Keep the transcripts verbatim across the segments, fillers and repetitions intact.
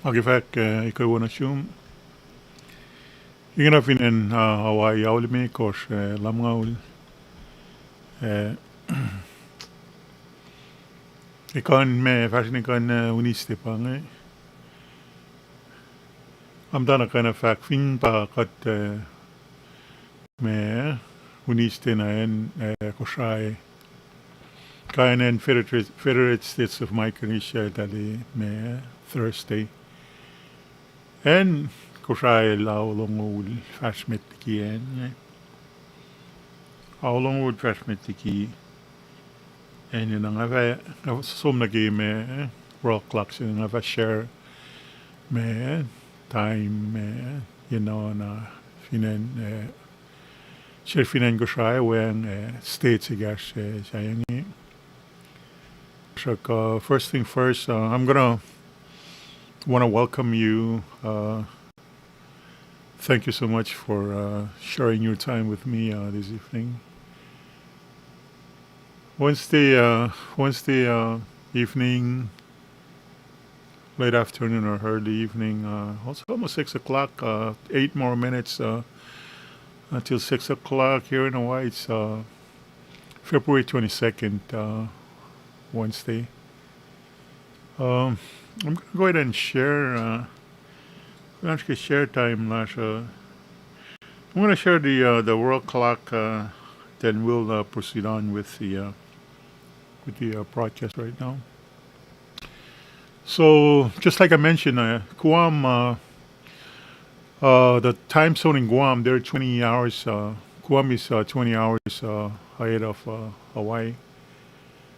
Ac fahk, eh, ekuh wo nuh sum. Ingena fin acn, uh, Hawaii, ao limekohsr, eh, lumngaul. Eh, ekuh in ma, fahsr in ekuh in, eh, Wednesday pa inge. Am tana kena fahk fin pa kuht, eh, ma Wednesday na acn, eh, Kosrae. Kain acn Federated, Federated States of Micronesia tali ma Thursday. Acn Kosrae el ao longoul fahsr met liki acn, eh. Ao longoul fahsr met liki acn, na nga fah, nga som nuh ke ma, eh, world clock se nga fah share ma time, eh, you know, na fin acn, eh, share fin acn Kosrae weacng, eh, states ekahsr, eh, sahyacnge. Srihk, uh, first thing first, uh, I'm gonna wanna welcome you. Uh, thank you so much for, uh, sharing your time with me, uh, this evening. Wednesday, uh, Wednesday, uh, evening, late afternoon or early evening, uh, also almost six o'clock, uh, eight more minutes, uh, until six o'clock here in Hawaii. It's, uh, February twenty-second, uh, Wednesday. Um, I'm gonna go ahead and share, uh, we'll actually share time lasr, uh, I'm gonna share the, uh, the world clock, uh, then we'll, uh, proceed on with the, uh, with the, uh, broadcast right now. So, just like I mentioned, uh, Guam, uh, uh, the time zone in Guam, they're twenty hours, uh, Guam is, uh, twenty hours, uh, ahead of, uh, Hawaii.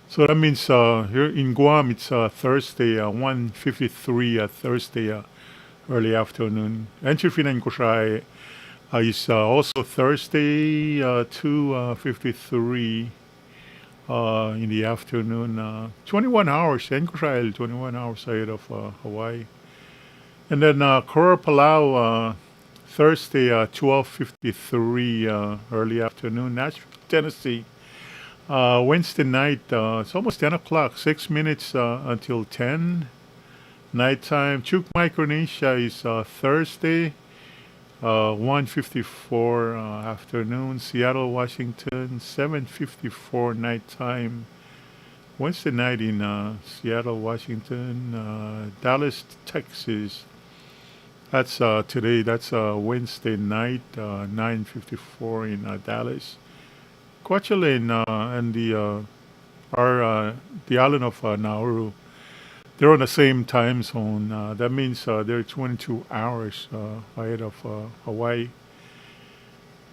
So that means, uh, here in Guam, it's, uh, Thursday, uh, one fifty-three, uh, Thursday, uh, early afternoon. Acn se fin acn Kosrae, uh, is, uh, also Thursday, uh, two, uh, fifty-three, uh, in the afternoon. Uh, twenty-one hours, acn Kosrae el twenty-one hours ahead of, uh, Hawaii. And then, uh, Koror Palau, uh, Thursday, uh, twelve fifty-three, uh, early afternoon, Nashville, Tennessee. Uh, Wednesday night, uh, it's almost ten o'clock, six minutes, uh, until ten. Nighttime, Chuuk Micronesia is, uh, Thursday, uh, one fifty-four, uh, afternoon. Seattle, Washington, seven fifty-four nighttime. Wednesday night in, uh, Seattle, Washington, uh, Dallas, Texas. That's, uh, today. That's, uh, Wednesday night, uh, nine fifty-four in, uh, Dallas. Kwajalein, uh, and the, uh, our, uh, the island of, uh, Nauru, they're on the same time zone. Uh, that means, uh, they're twenty-two hours, uh, ahead of, uh, Hawaii.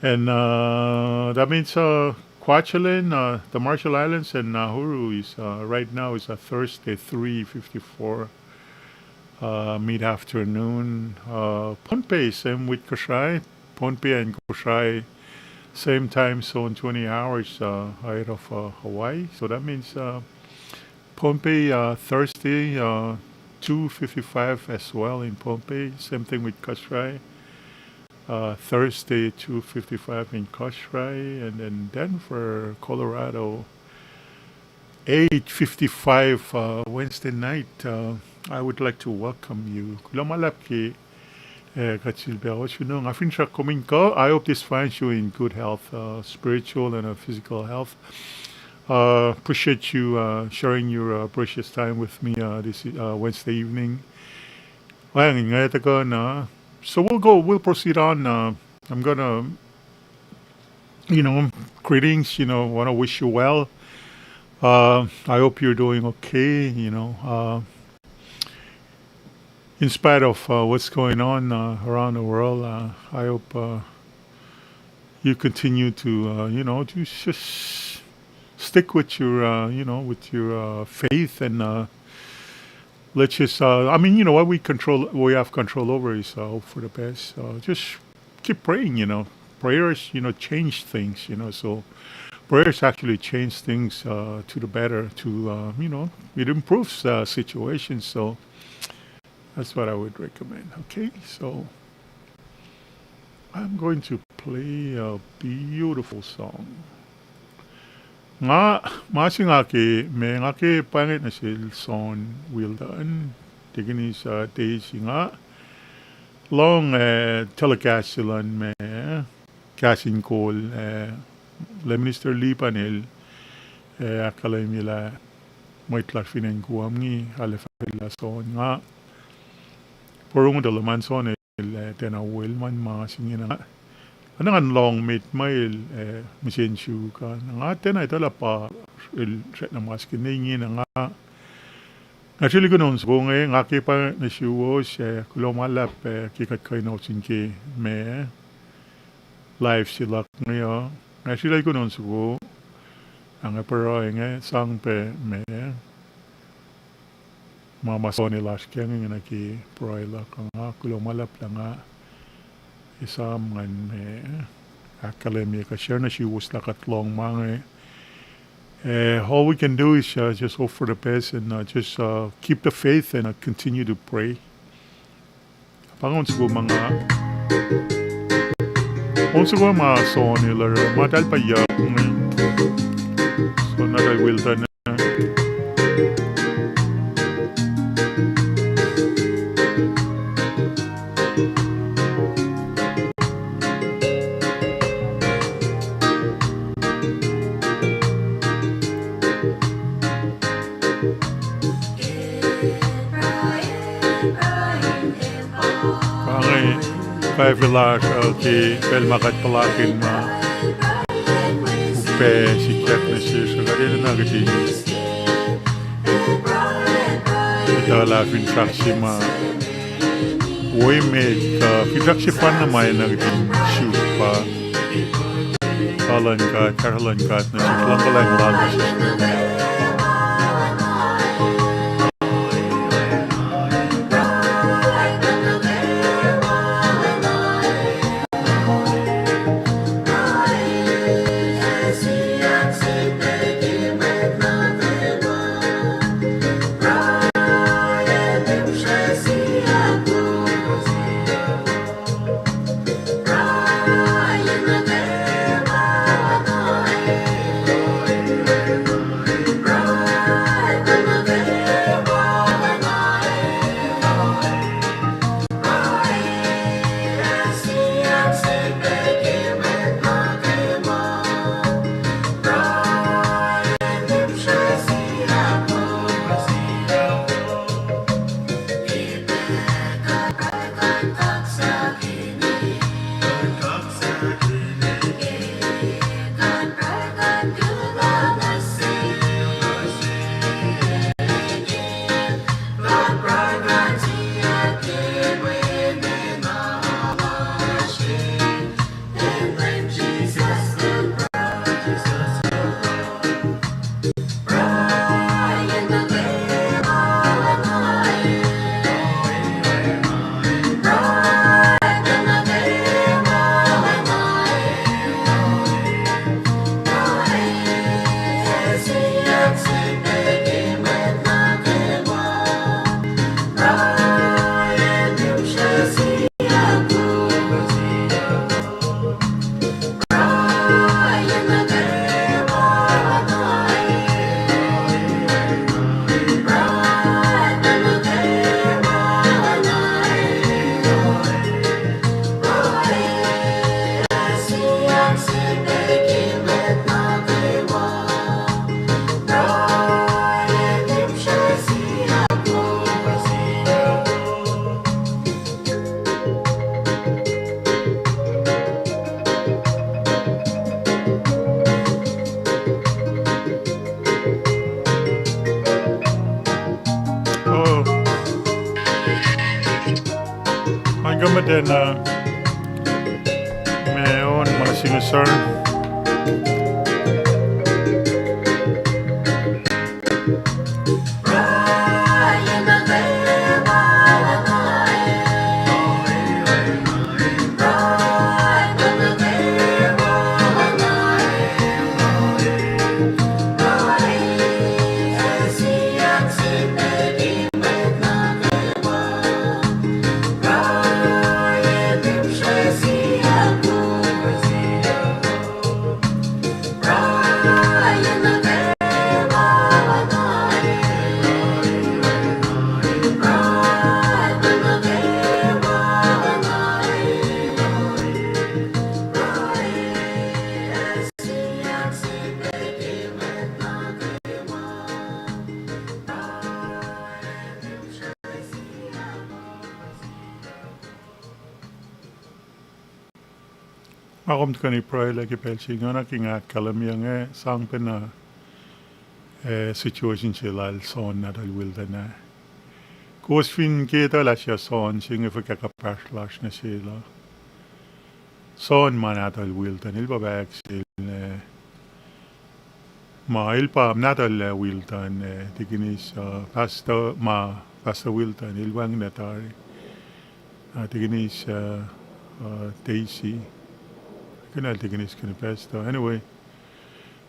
And, uh, that means, uh, Kwajalein, uh, the Marshall Islands, and Nauru is, uh, right now is a Thursday, three fifty-four, uh, mid-afternoon. Uh, Pohnpei, same with Kosrae. Pohnpei and Kosrae, same time zone, twenty hours, uh, ahead of, uh, Hawaii. So that means, uh, Pohnpei, uh, Thursday, uh, two fifty-five as well in Pohnpei. Same thing with Kosrae. Uh, Thursday, two fifty-five in Kosrae. And then Denver, Colorado, eight fifty-five, uh, Wednesday night. Uh, I would like to welcome you. Kuloh ma luhlahp ke, uh, kuht sifilpac osun. Nga finsrak kom in kuh. I hope this finds you in good health, uh, spiritual and, uh, physical health. Uh, appreciate you, uh, sharing your, uh, precious time with me, uh, this, uh, Wednesday evening. Well, nga tuh kuh na. So we'll go, we'll proceed on. Uh, I'm gonna, you know, greetings, you know, wanna wish you well. Uh, I hope you're doing okay, you know. Uh, in spite of, uh, what's going on, uh, around the world, uh, I hope, uh, you continue to, uh, you know, to just stick with your, uh, you know, with your, uh, faith and, uh, let's just, uh, I mean, you know, what we control, we have control over is, uh, hope for the best. Uh, just keep praying, you know. Prayers, you know, change things, you know, so prayers actually change things, uh, to the better, to, uh, you know, it improves, uh, situations, so that's what I would recommend, okay? So, I'm going to play a beautiful song. Nga, ma se nga ke, ma nga ke pwacnget nuh sel Son Wilden. Deaconess, uh, Daisy, nga lohng, eh, telecast se luhn me, eh, Kahs in Kol, eh, lah Minister Lipan el, eh, ahkkahlwemye lah mwet lasr fin acn Guam inge arlac fahsrwellah John, nga porongo tuh luhman John el, eh, tiacna welman ma se inge na nga, nga na ngan lohng met ma el, eh, mihsen suk an, nga tiacna etuh lah pa el srackna ma se ke ne ingena nga, nga srihke kuh in on soko inge, nga ke pa nuh suwos, eh, kuloh ma luhlahp, eh, ke kuht kuh in ohsun ke me live se luhk inge uh. Nga srihke kuh in on soko, ac nga pruhe inge sang pac me ma ma John el oasr kac inge nuh ke pruhe luhk uh, nga kuloh ma luhlahp lah nga esam ngan me ahkkahlwemye kuh share nuh suwos lah kuht lohng ma inge. Uh, all we can do is, uh, just hope for the best and, uh, just, uh, keep the faith and, uh, continue to pray. Pa nga on soko ma nga, on soko ma John el oruh ma eltahl pa yuck inge. So na eltahl weltah na. Pa inge, kaifwe lasr uh ke pacl ma kuht puhlakihn ma upac sikyak nuh sesr uh, kuht enenuh kihtin etuh lah finsrak se ma wo emet, uh, finsrak sefanna ma enenuh kihtin suk pa kuh luhn God, kahsruh luhn God nuh sesr, luhngkuhlwacng lal nuh sesr. Oh. An kuh muhtwacn uh, ma on ma singucul sar. Ma kom tuhkweni pruhelah ke pacl se inge, oacna ke nga ahkkahlwemye inge, sang pacna, eh, situation se lal Son nahtuhl Wilton ah. Kowos fin ke etuh lah suc Son se inge, fuhkah kuhpahsr lasr nuh sel uh. Son ma nahtuhl Wilton, el pa pahk sel, eh, ma el pa nahtuhl, eh, Wilton, eh, tikinis, uh, Pastor, ma Pastor Wilton el wacngihnlac tari. Uh, tikinis, uh, uh, Daisy. Kuhna el tikinis, kuhna Pastor. Anyway,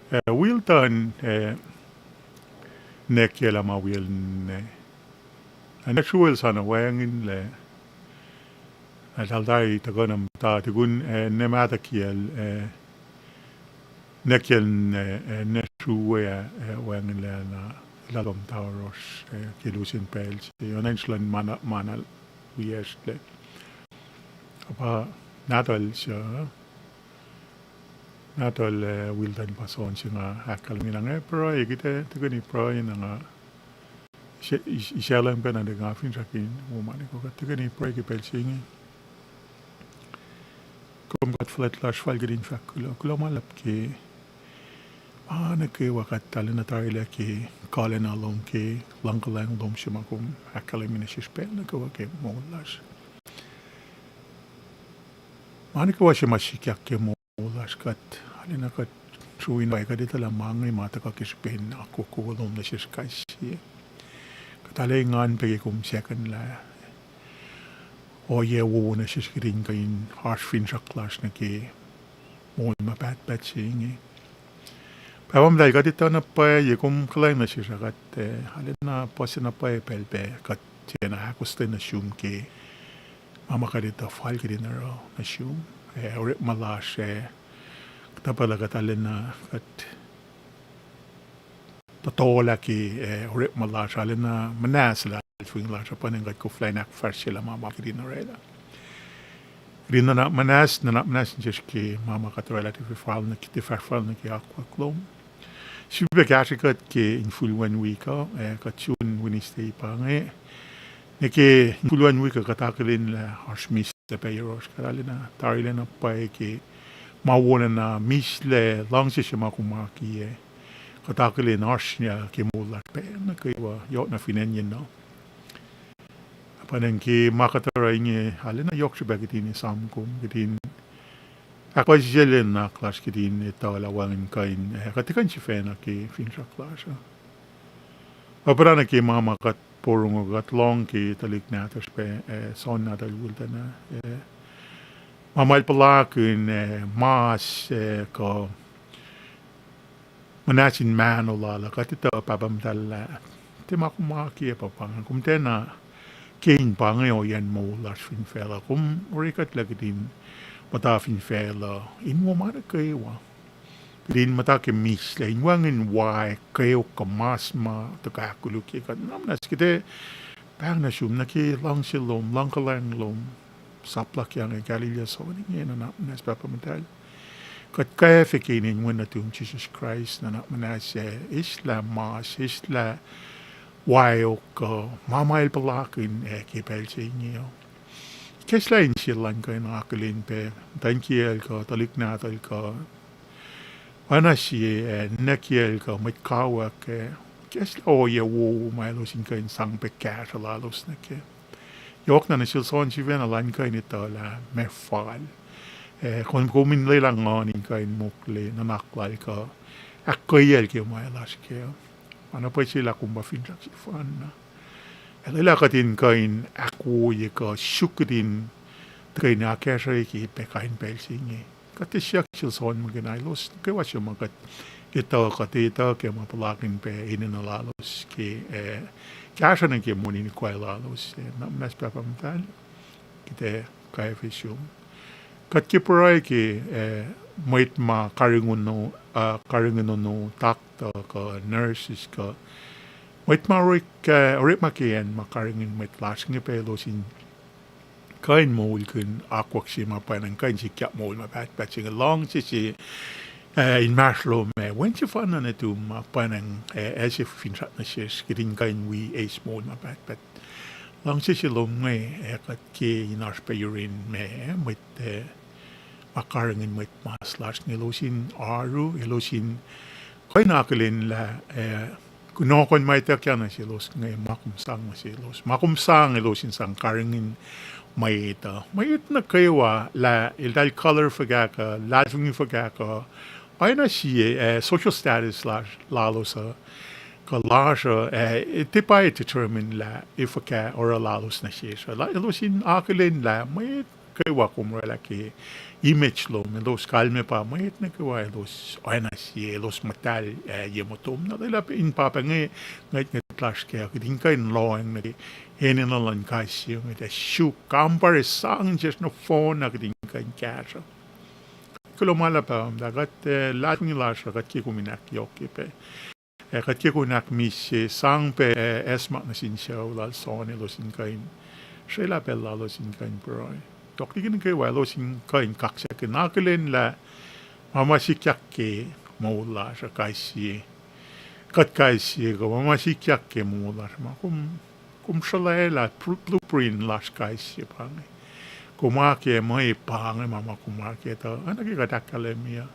uh, Wilton, uh, nwacklah ma wiyacl nwe. Ac nwacsruwel sa na wacngihnlac. Ac eltahl tari tuhkuh na muhta tukun, uh, nwe mahtuh kiyacl, uh, nwacklah, uh, uh, nwacsruwe, uh, uh, wacngihnlac na eltahl muhta yohrohsr, uh, ke lusen pacl se. Oacna in sruhlwacn ma na, ma na wiyacsrlac. Pa nahtuhl suc, nahtuhl, uh, Wilton pa Son se nga ahkkahlwemye na nga pruhe, kuht ac tuhkweni pruhe na nga ise-, is-, isaclacng pacna tuh nga finsrakkihn wo ma nuh kwewa, kuht tuhkweni pruhe ke pacl se inge. Kom God fuhlwact lasr, fal kuht in fahk kuloh, kuloh ma luhlahp ke ma nuh kwewa kuht arulacna tarilac ke kalweni lom, ke luhngkuhlwacng lom se ma kom ahkkahlwemye nuh sesr pacl nuh kwewa ke moul lasr. Ma nuh kwewa se ma sikyak ke moul lasr kuht arulacna kuht sruina pwacye kuht etuh lah ma inge ma tuhkuh ke srihpen akwuck lom nuh sesr kais sie. Kuht arulacna engan pac ke kom sackuhnlah ohiyac wowo nuh sesr kuht in kuh in oasr finsrak lasr nuh ke moul ma pahtpaht se inge. Pahpah Muhtahl, kuht etuh na pwacye kom kuhlwacng nuh sesr ah, kuht, eh, arulacna puhsena pwacye pacl pac kuht tiacna ahkostwen nuh sum ke ma ma kuht etuh fal kuht in oruh nuh sum. Eh, orekma lasr, eh, kuhtuh pacl uh kuht arulacna kuht tohtohlah ke, eh, orekma lasr, arulacna muhnahs luhlahlfongi lasr uh, pwacnwacng kuht koflah in ahkfahsryelah ma ma kuht in orwaclah. Kuht in nuhnak muhnahs, nuhnak muhnahs nuh sesr ke ma ma kuht orwaclah tiac fahsr fal nuh ke, tiac fahsr fal nuh ke akwuck lom. Sifilpac kahsrwe kuht ke infulwacn wik uh, eh, kuht sun Wednesday pa inge. Nuh ke infulwacn wik uh kuht akihlen lah oasr mihslac pac yohrohsr, kuht arulacna tarilacna pwacye ke ma wolacna mihslac luhngse se ma kom akiyac. Kuht akihlen oasr ke moul lasr pacl nuh kwewa, yohk na fin acn yen uh. Pwacnwacng ke ma kuht oruh inge, arulacna yohk srihpac kuht in esam kom, kuht in ahkpuhsisacl nuhnak lasr, kuht in etuh lah wacngihn kuh in, eh, kuht tiac kuh in sifacna ke finsrak lasr uh. Oacpacna ke ma ma kuht porongo, kuht lohng ke tuhlihk nahtuhsr pac, eh, Son nahtuhl Wilton ah, eh, ma ma el puhlakihn, eh, mas, eh, kuh muhnahs in mahno lal uh, kuht etuh Pahpah Muhtahl lah tiac ma kom akiyac pa pa inge, kom tiacna ke in pa inge ohiyacn moul lasr fin facluh. Kom orekuhtlac kuht in muhta fin facluh in wo ma nuh kwewa. Kuht in muhta ke mihslac in wacngihn wa kweok kuh mas ma tuhkuh ahkkolukye kuht. Nuhnak muhnahs kuht ac pahng nuh sum nuh ke luhngse lom, luhngkuhlwacng lom, saplakyang ac kalilya Son inge. Nuhnak muhnahs Pahpah Muhtahl. Kuht kwacfe ke inen Wen nuhtum Jisus Kraist, nuhnak muhnahs, eh, eslah mas, eslah waok kuh ma ma el puhlakihn, eh, ke pacl se inge uh. Ikacslah insiyacl in kuh in akihlen pac muhtwacn kiyacl kuh tuhlihk nahtuhl kuh oacna sie, eh, ninac kiyacl kuh mwet kawuck, eh, ikacslah ohiyac wowo ma elos in kuh in sang pac kahsruh lalos nuh kac. Yohkna nuh sel Son sifacna lah in kuh in etuh lah meac fal. Eh, kom, kom in lwelah Nguhn in kuh in mokle nuhnak lal kuh ahkkweyacl ke ma el oasr kac. Ma na pwacye se lah kom pa finsrak sefanna. Ac lwelah kuht in kuh in ahkwoye kuh suk kuht in tuhkuh in akacsruhi ke pac kain pacl se inge. Kuht tiac siyuck sel Son muhkwena, elos nuh kwewa suc ma kuht etuh, kuht etuh ke ma puhlakihn pac enenuh lalos ke, eh, kahsruh nuh ke moul in ikoac lalos, eh, nuhnak muhnahs Pahpah Muhtahl. Kuht ac kwacfe sum. Kuht ke pruhe ke, eh, mwet ma karihngihn, uh, karihngihn ono, doctor kuh nurses kuh mwet ma orek, uh, orekma ke acn ma karihngihn mwet lasr inge pac elos in kuh in moulkihn akwuck se ma pwacnwacng kuh in sikyak moul ma pahtpaht se inge. Luhngse se, uh, inmahsrlom ac Wen sefanna nuhtum ma pwacnwacng, uh, ase finsrak nuh sesr kuht in kuh in wi eis moul ma pahtpaht. Luhngse se lom inge, uh, kuht ke in oasr pac yurin ma, uh, mwet, uh, ma karihngihn mwet mas lasr inge, elos in oaru, elos in kuh in akihlen lah, eh, kunohkohn ma ituckyang nuh selos inge, ma kom sang nuh selos. Ma kom sang elos in sang karihngihn mwet uh. Mwet nuh kwewa lah eltahl color fuhkah kuh luhlahlfongi fuhkah kuh oacna sie, eh, social status lasr, lalos uh, kuh lasr uh, eh, tiac pa determine lah efuh kuh oruh lalos nuh sesr uh. Lah elos in akihlen lah mwet kwewa kom orwaclah ke image lom, elos kalmac pa mwet nuh kwewa elos oacna sie, elos muhtahl, eh, ye motom. Na lwelah in pa pa inge, ngwetngwet lasr ke, kuht in kuh in lohacng nuh ke enenuh luhn kais sie inge, ac suk kampare sang sesr nohfohn na kuht in kuh in kahsruh. Kuloh ma luhlahp, Pahpah muhtahl, kuht, eh, luhlahlfongi lasr uh, kuht ke kom in ahkyohkye pac. Eh, kuht ke kom in ahkmihsye, sang pac, eh, acsmak nuh sin sucu lal Son elos in kuh in srwaclah pacl lalos in kuh in pruhe. Tok liki nuh kwewa elos in kuh in kaksakihn akihlen lah ma ma sikyak ke moul lasr uh kais sie, kuht kais sie kuh ma ma sikyak ke moul lasr uh, ma kom, kom sruhlwaclah blueprint lasr kais sie pa inge. Kom oakiyac mwe pa inge ma ma kom oakiyac tuh, oacna ke kuht ahkkahlwemye uh,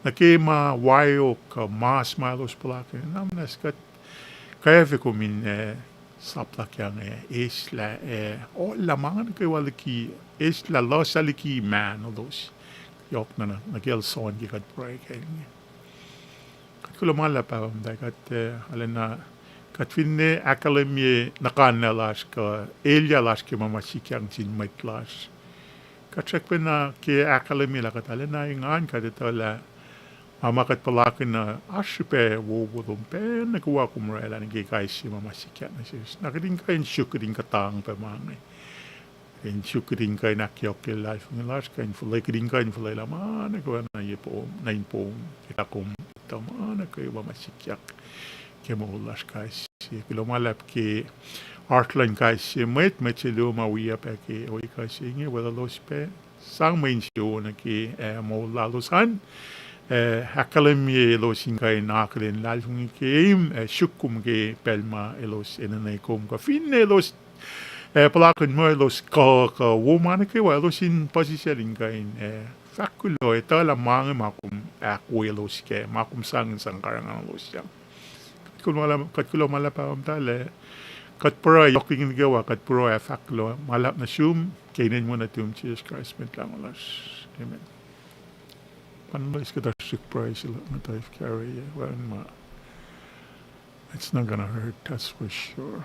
nuh ke ma waiok kuh mas ma elos puhlakihn, na muhnahs kuht kwacfe kom in, eh, saplakyang, eh, eslah, eh, olah ma inge nuh kwewa liki, eslah luhslah liki mahnolos. Yohk na, nuh kacl Son ke kuht pruhe kac inge. Kuht kuloh ma luhlahp, Pahpah muhtahl, kuht, eh, arulacna, kuht finne ahkkahlwemye nuhkanlah lasr kuh elyah lasr ke ma ma sikyak nuh sin mwet lasr, kuht srackpacna ke ahkkahlwemye lah kuht arulacna engan kuht etuh lah ma ma kuht puhlakihn uh oasr srihpac wowo lom pac nuh kwewa kom orwaclah nuh ke kais sie ma ma sikyak nuh sesr. Na kuht in kuh in suk kuht in kuhtangpac ma inge. In suk kuht in kuh in ahkyohkye luhlahlfongi lasr, kuh in fihliyac, kuht in kuh in fihliyac lah ma nuh kwewa nuh ye poum, nuh in poum, etuh kom, etuh ma nuh kwewa ma sikyak ke moul lasr kais sie. Kuloh ma luhlahp ke oasr luhn kais sie mwet, mwet se luo ma wiyuc pac ke ohiyac se inge, weluhlos pac, sang mwe insewowo nuh ke, eh, moul lalos an, eh, ahkkahlwemye elos in kuh in akihlen luhlahlfongi ke, eh, suk kom ke pacl ma elos enenwe kom kuh finne elos, eh, puhlakihn muh elos kuh, kuh wo ma nuh kwewa, elos in puhsisacl in kuh in, eh, fahk kuloh, etuh lah ma inge ma kom ahkwoyelos kac, ma kom sang in sang karuhnguhnlosyang. Kuht kuloh ma luhlahp, Pahpah muhtahl, kuht pruhe yohk liki nuh kwewa, kuht pruhe ac fahk kuloh ma luhlahp nuh sum ke inen Wen nuhtum Jisus Kraist Mwet Lahngo lasr. Amen. Pan loes kuhtuh srihk pruhe se luhk nuh taif kariye, wacngihn ma. It's not gonna hurt, that's for sure.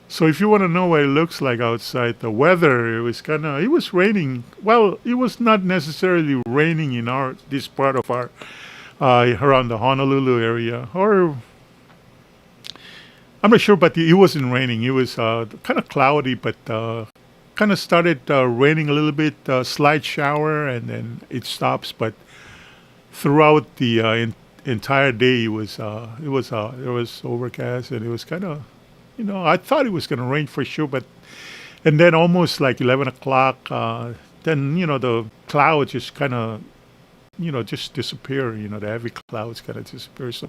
So if you want to know what it looks like outside, the weather, it was kind of, it was raining. Well, it was not necessarily raining in our, this part of our, uh, around the Honolulu area, or I'm not sure, but it wasn't raining. It was, uh, kind of cloudy, but, uh, kind of started, uh, raining a little bit, uh, slight shower, and then it stops. But throughout the, uh, en- entire day, it was, uh, it was, uh, it was overcast, and it was kind of, you know, I thought it was going to rain for sure, but, and then almost like eleven o'clock, uh, then, you know, the clouds just kind of, you know, just disappear, you know, the heavy clouds kind of disappear. So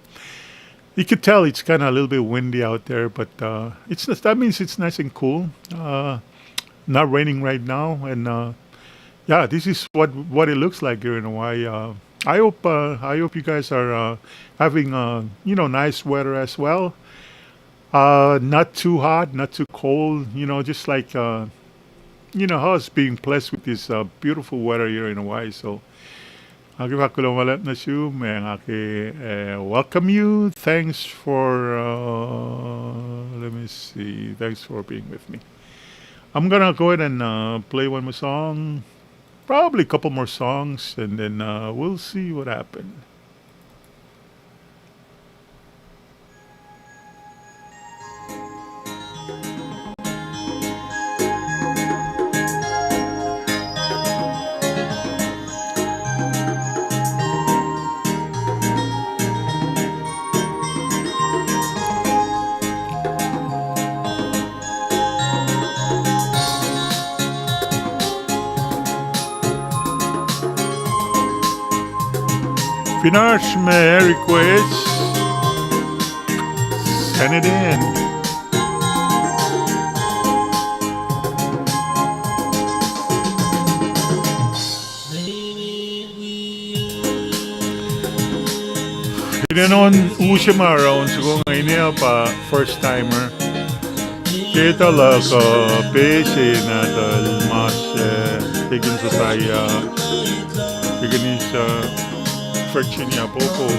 you could tell it's kind of a little bit windy out there, but, uh, it's, that means it's nice and cool. Uh, not raining right now, and, uh, yeah, this is what, what it looks like here in Hawaii. Uh, I hope, uh, I hope you guys are, uh, having, uh, you know, nice weather as well. Uh, not too hot, not too cold, you know, just like, uh, you know, us being blessed with this, uh, beautiful weather here in Hawaii. So, nga ke fahk kuloh ma luhlahp nuh sum, ac nga ke, uh, welcome you. Thanks for, uh, let me see. Thanks for being with me. I'm gonna go ahead and, uh, play one more song, probably a couple more songs, and then, uh, we'll see what happened. Fin oasr ma request, send it in. Enenuh in use ma oruh on soko inge, ine uh pa first timer. Ke etuh luhk uh, pe se nahtuhl mas, eh, tekin sota, tekin is, eh, Virginia Popo.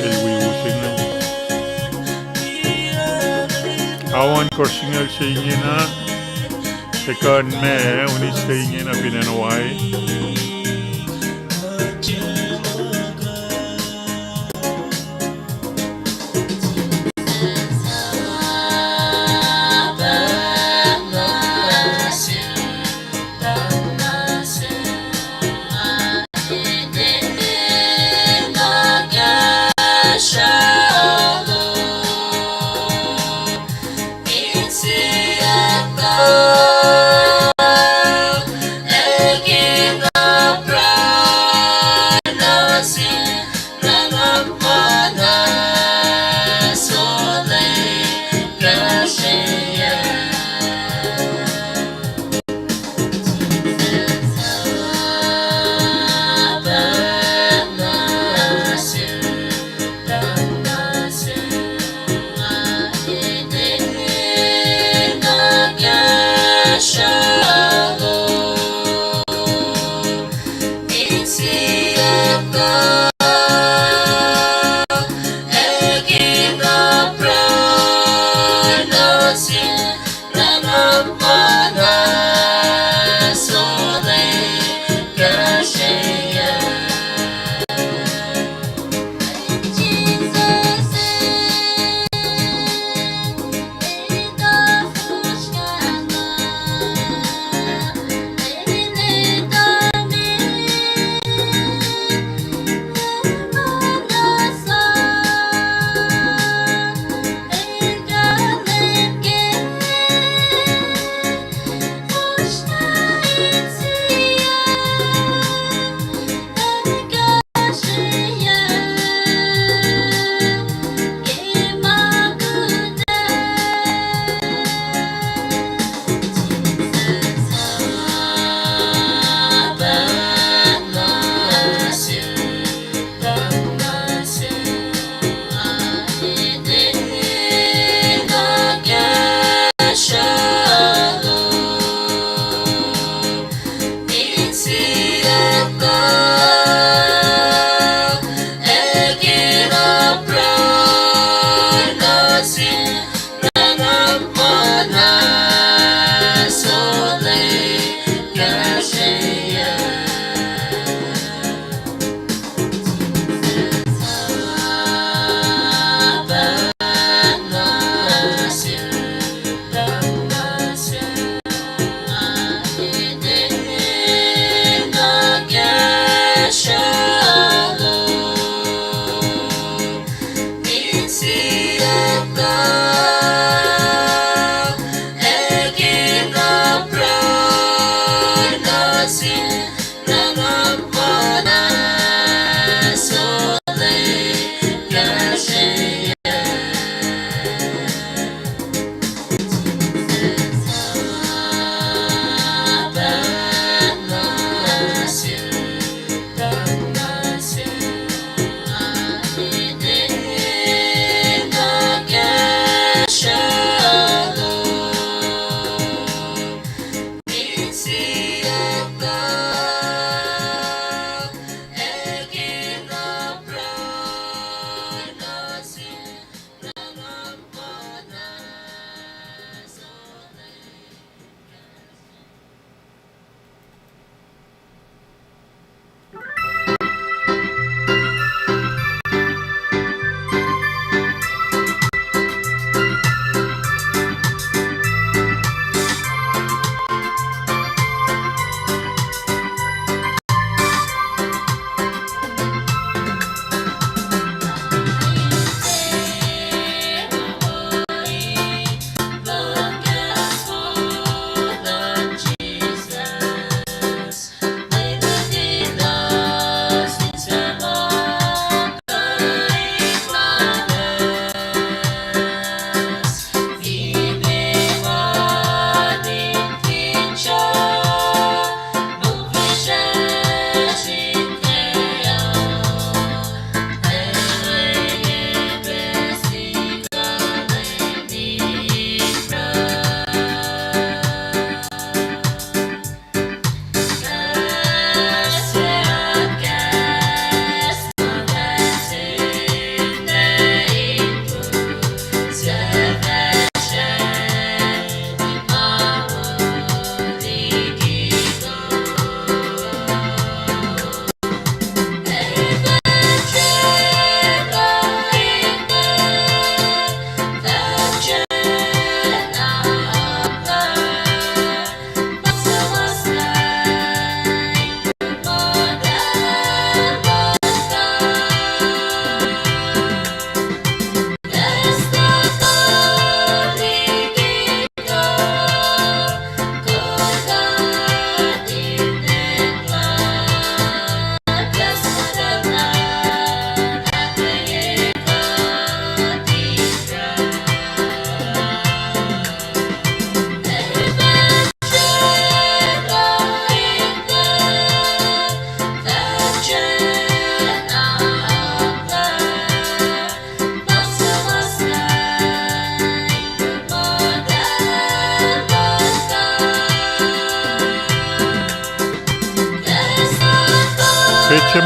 El wi use inge. Awan kosr singucul se ingena, ekuh in me, unis se ingena fin acn Hawaii.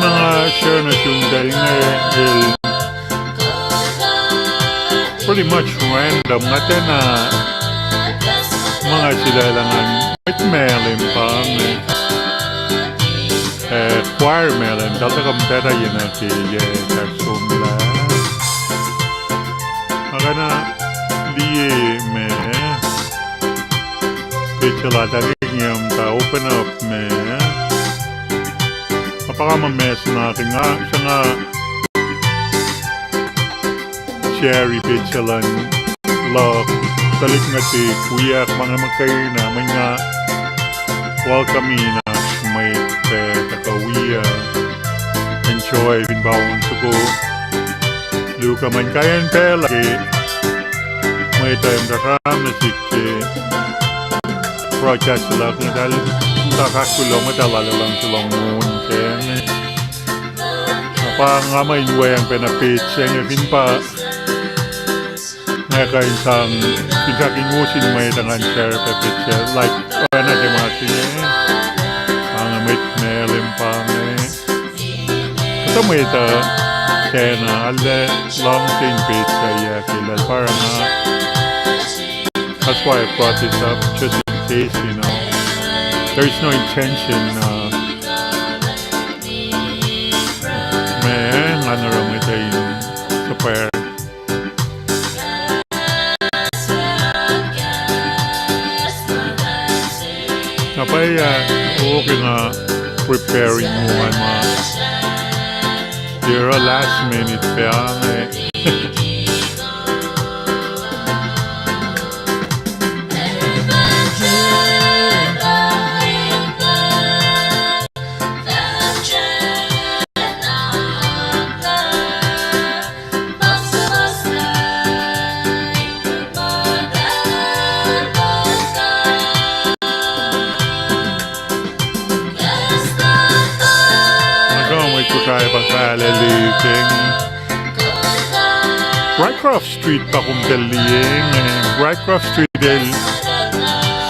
ma nga share nuh sum tuh inge el pretty much random. Nga tiacna, ma nga sulaclah ngan mwet Malem pa inge, eh, choir Malem, eltahl tuhkuh muhtwacta yen ke yac somlah. Nga kena liye ma, petsac laltahl ingem ta open up ma, ma pa ma ma sna ke nga, sna share petsac luhn luhk, tuhlihk nuhtihk, wiyuck ma nga muhkwena, mwe nga welcome-i na mwet pac tuhkuh wi, uh, enjoy fin pa on soko. Luhk uh ma inkaiyacn pacl uh ke mwet uh in sramsram nuh sihk ke broadcast luhk, nga eltahl muhta ahkkuloh, muhta lal luhngse lohng on kac. Na pa nga muh in weacng pacna petsac inge fin pa nga kuh in sang, fin sang in wo sin mwet uh ngan share pac petsac, like, oacna ke ma se inge, pa inge mwet Malem pa inge. Kuhtuh mwet uh tiacna arlac luhngse in petsac yac ke eltahl pa oruh nga. That's why I brought this up, just in case, you know. There is no intention, uh, ma nga oruh mwet uh in suhpwacr. Na pwacye, uh, okay, nga preparing wo ma, uh, tiac oruh last minute pac inge. Nuh ke mwet Kosrae pa fahlac liki Rycroft Street pa kom tuh liye inge, Rycroft Street el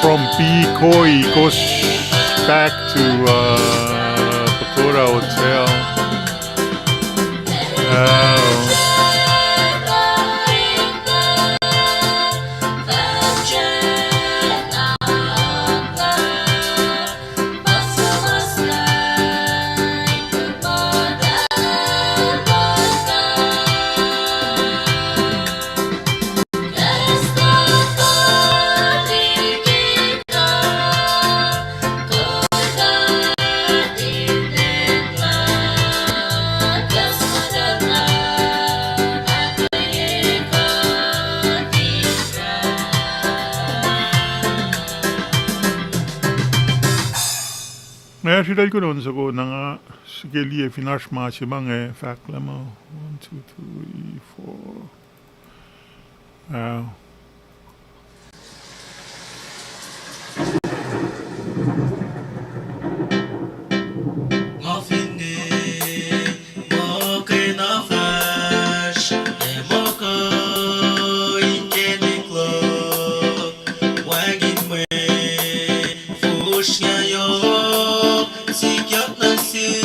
from Picoi goes back to, uh, Pagoda Hotel. Oh. Nga sritacl kunon soko na nga srihke liye fin oasr ma se ma nga fahk lah ma. One, two, three, four. Ah. Nga finne muhkwena fahsr, ac muhkuh inkacnek luhk, wacngihn mwe fosrngah yohk sikyak nuh sihk.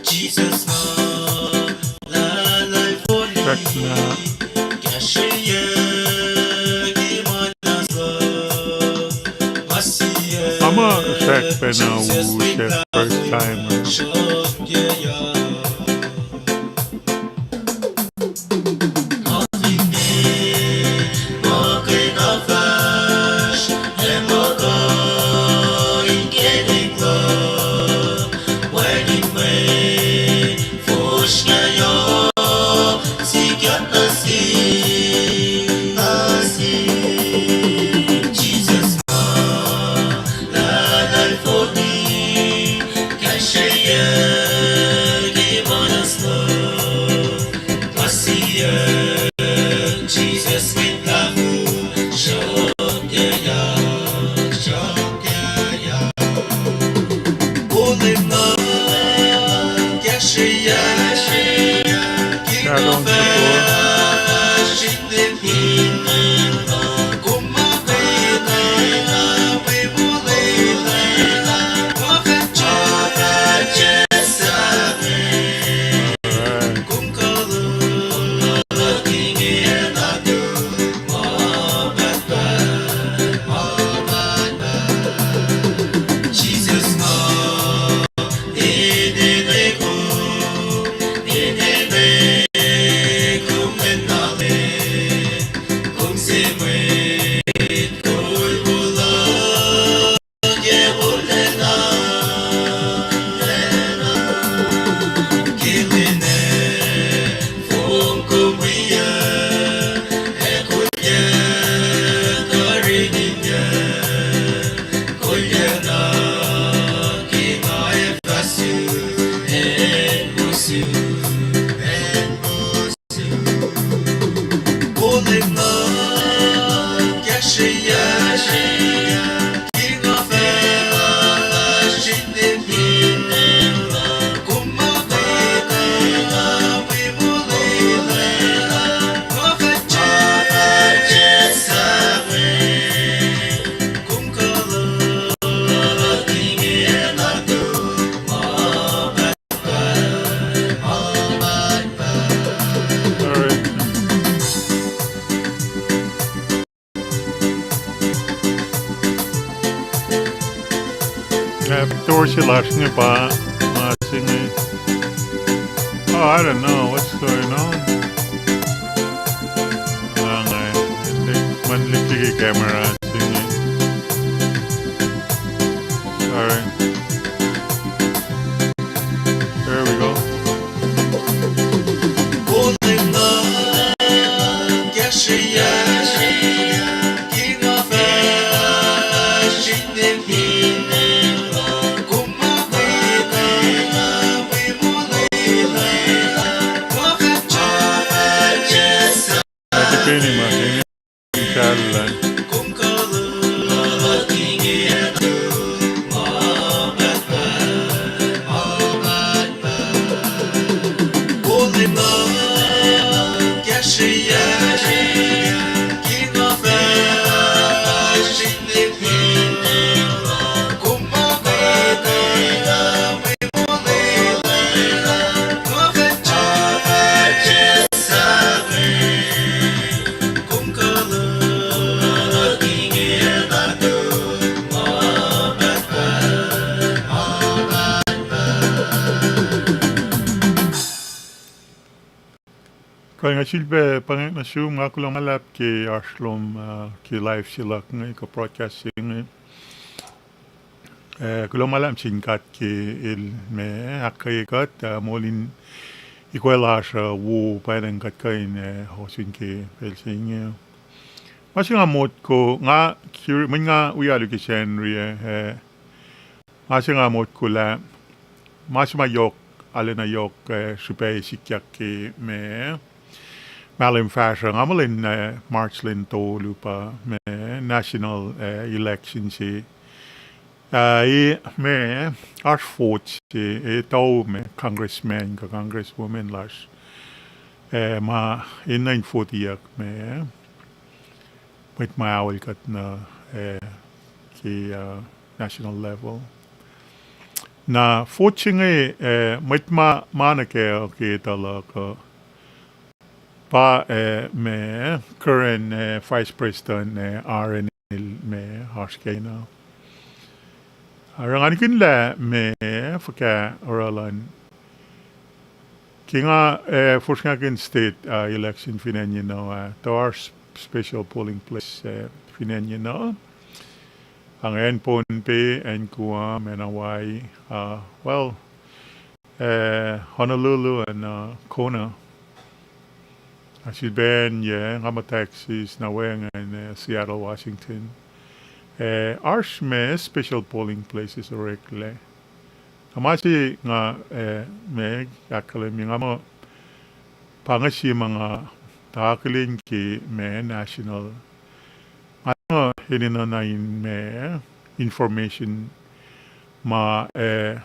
Jisus, nga srackna, kahsrweyuc ke ma na suc, ma sie, ama srack pacna u se first time. se lasr inge pa, ma se inge. Oh, I don't know what's going on. Ah, nga, ma liki ke camera se inge. Sorry. There we go. Peni ma ke inge kahllah. Kuh nga sifilpac pangek nuh sum, nga kuloh ma luhlahp ke oasr lom, uh, ke live se luhk inge, kuh broadcast se inge. Eh, kuloh ma luhlahp sin God ke el ma ahkkweye kuht, uh, moul in ikwac lasr uh wo pwacnwacng kuht kuh in, uh, ohsun ke pacl se inge. Ma se nga motko, nga, mweyen nga wi alu ke Sacnri, uh, ma se nga motko lah ma se ma yohk, arulacna yohk, uh, srihpac sikyak ke ma mahlwem fahsruh, nga muh lwen, uh, March lwen tolu pa ma national, uh, election se. Uh, e, ma, oasr vote se, e, tau ma congressman kuh congresswoman lasr, uh, ma enenuh in voteyuck ma mwet ma aol kuht nuh, uh, ke, uh, national level. Na vote se inge, uh, mwet ma, ma nuh kac ke etuh luhk uh, pa, uh, ma current, uh, vice president, uh, Aren el ma oasr kena. Oruh nga nikihn lah ma fuhkah oruh luhn ke nga, uh, fosrngahkihn state, uh, election fin acn Yeno, uh, tuh oasr special polling place, uh, fin acn Yeno. Ac acn Pohnpei, acn Guam, acn Hawaii, uh, well, uh, Honolulu and, uh, Kona. Na sifilpac acn yac, nga muh Texas, na wacngihn, uh, Seattle, Washington. Uh, oasr ma special polling places oreklac. Na ma se nga, uh, ma ahkkahlwemye nga muh pa inge se ma nga akihlen ke ma national. Nga muh enenuh na in ma information ma, uh,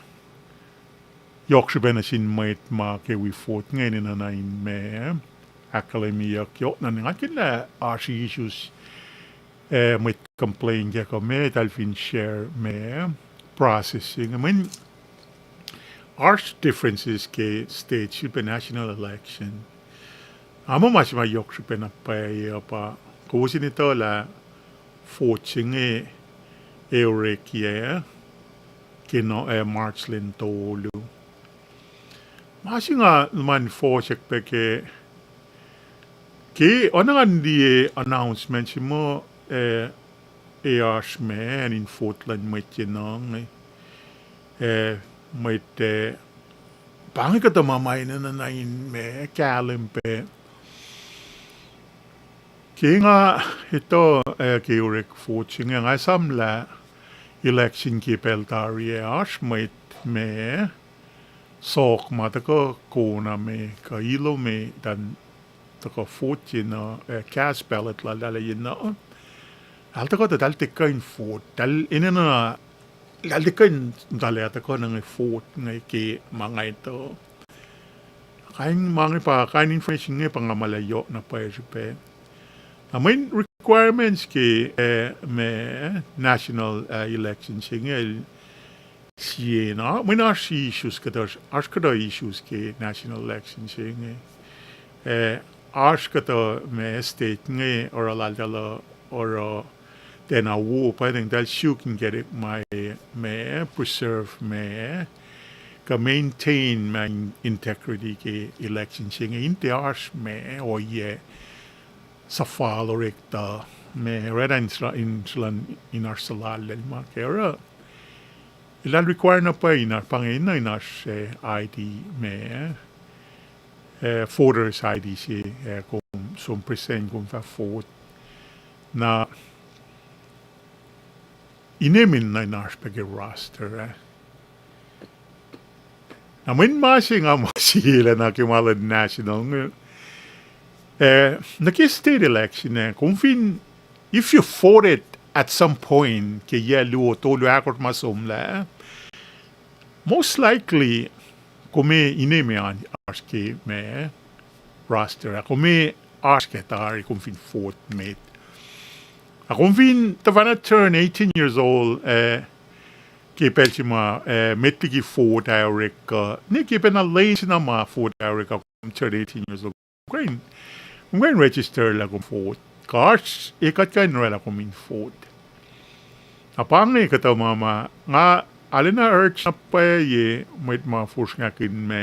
yohk srihpac nuh sin mwet ma ke wi vote inge enenuh na in ma ahkkahlwemyeyuck yohk na nga kihn lah oasr issues, uh, mwet complain ke kuh ma eltahl fin share ma process se inge. Mweyen oasr differences ke state sifilpac national election. Nga muh ma se ma yohk srihpac na pwacye uh pa kowos in etuh lah vote se inge ac orekyac ke no, uh, March lwen tolu. Ma se nga luhman fohsack pac ke, ke oacna ngan liye announcement se muh, uh, ac oasr ma acn in vote luhn mwet Yeno inge, uh, mwet, uh, pa inge kuhtuh ma ma enenuh na in ma kahlwem pac. Ke nga etuh, uh, ke orek vote se inge nga esamlah election ke pacl tari ah oasr mwet ma sohk ma tuhkuh kona me kuh ilo me eltahl tuhkuh vote Yeno, uh, cast ballot lal eltahl Yeno. Eltahl tuhkuh tuh eltahl tiac kuh in vote, eltahl enenuh, eltahl tiac kuh in muhta lah tuhkuh nuh inge vote inge ke ma nga etuh. Kain ma inge pa, kain information inge pa nga muh lah yohk na pwacye srihpac. Na mweyen requirements ke, uh, ma national, uh, election se inge el sie na, mweyen oasr issues kuhtuh, oasr kuhtuh issues ke national election se inge. Uh, oasr kuhtuh ma state inge oruh laltahl uh, oruh tiacna wo pa, tiacna eltahl suk in kacnek ma, ma preserve ma, kuh maintain ma in-, integrity ke election se inge in tiac oasr ma ohiyac suhfal orek tuh ma oraclah in sra-, in sruhlan in oasr suhlallacl ma ke oruh eltahl require na pwacye in oasr, pa inge enenuh in oasr, eh, I D ma, eh, voters I D se, eh, kom som present kom fah vote. Na inem enenuh in oasr pac ke roster ah. Na mweyen ma se nga ma silac na ke ma luhn national inge, eh, nuh ke state election ah, kom fin, if you voted at some point ke yac luo, tolu, ahkosr ma somlah, most likely kom inem an oasr ke ma roster ah, kom oasr ke tari kom fin vote met. Na kom fin tuhfahna turn eighteen years old, eh, ke pacl se ma, eh, met liki vote ah orek, uh, ne ke pacna lwen se na ma vote ah orek, uh, kom turn eighteen years old, kom kuh in, kom kuh in register lah kom vote. Kuh oasr, eh, kuht kuh in oraclah kom in vote. Na pa inge kuhtuh ma ma, nga arulacna urge na pwacye mwet ma fosrngahkihn ma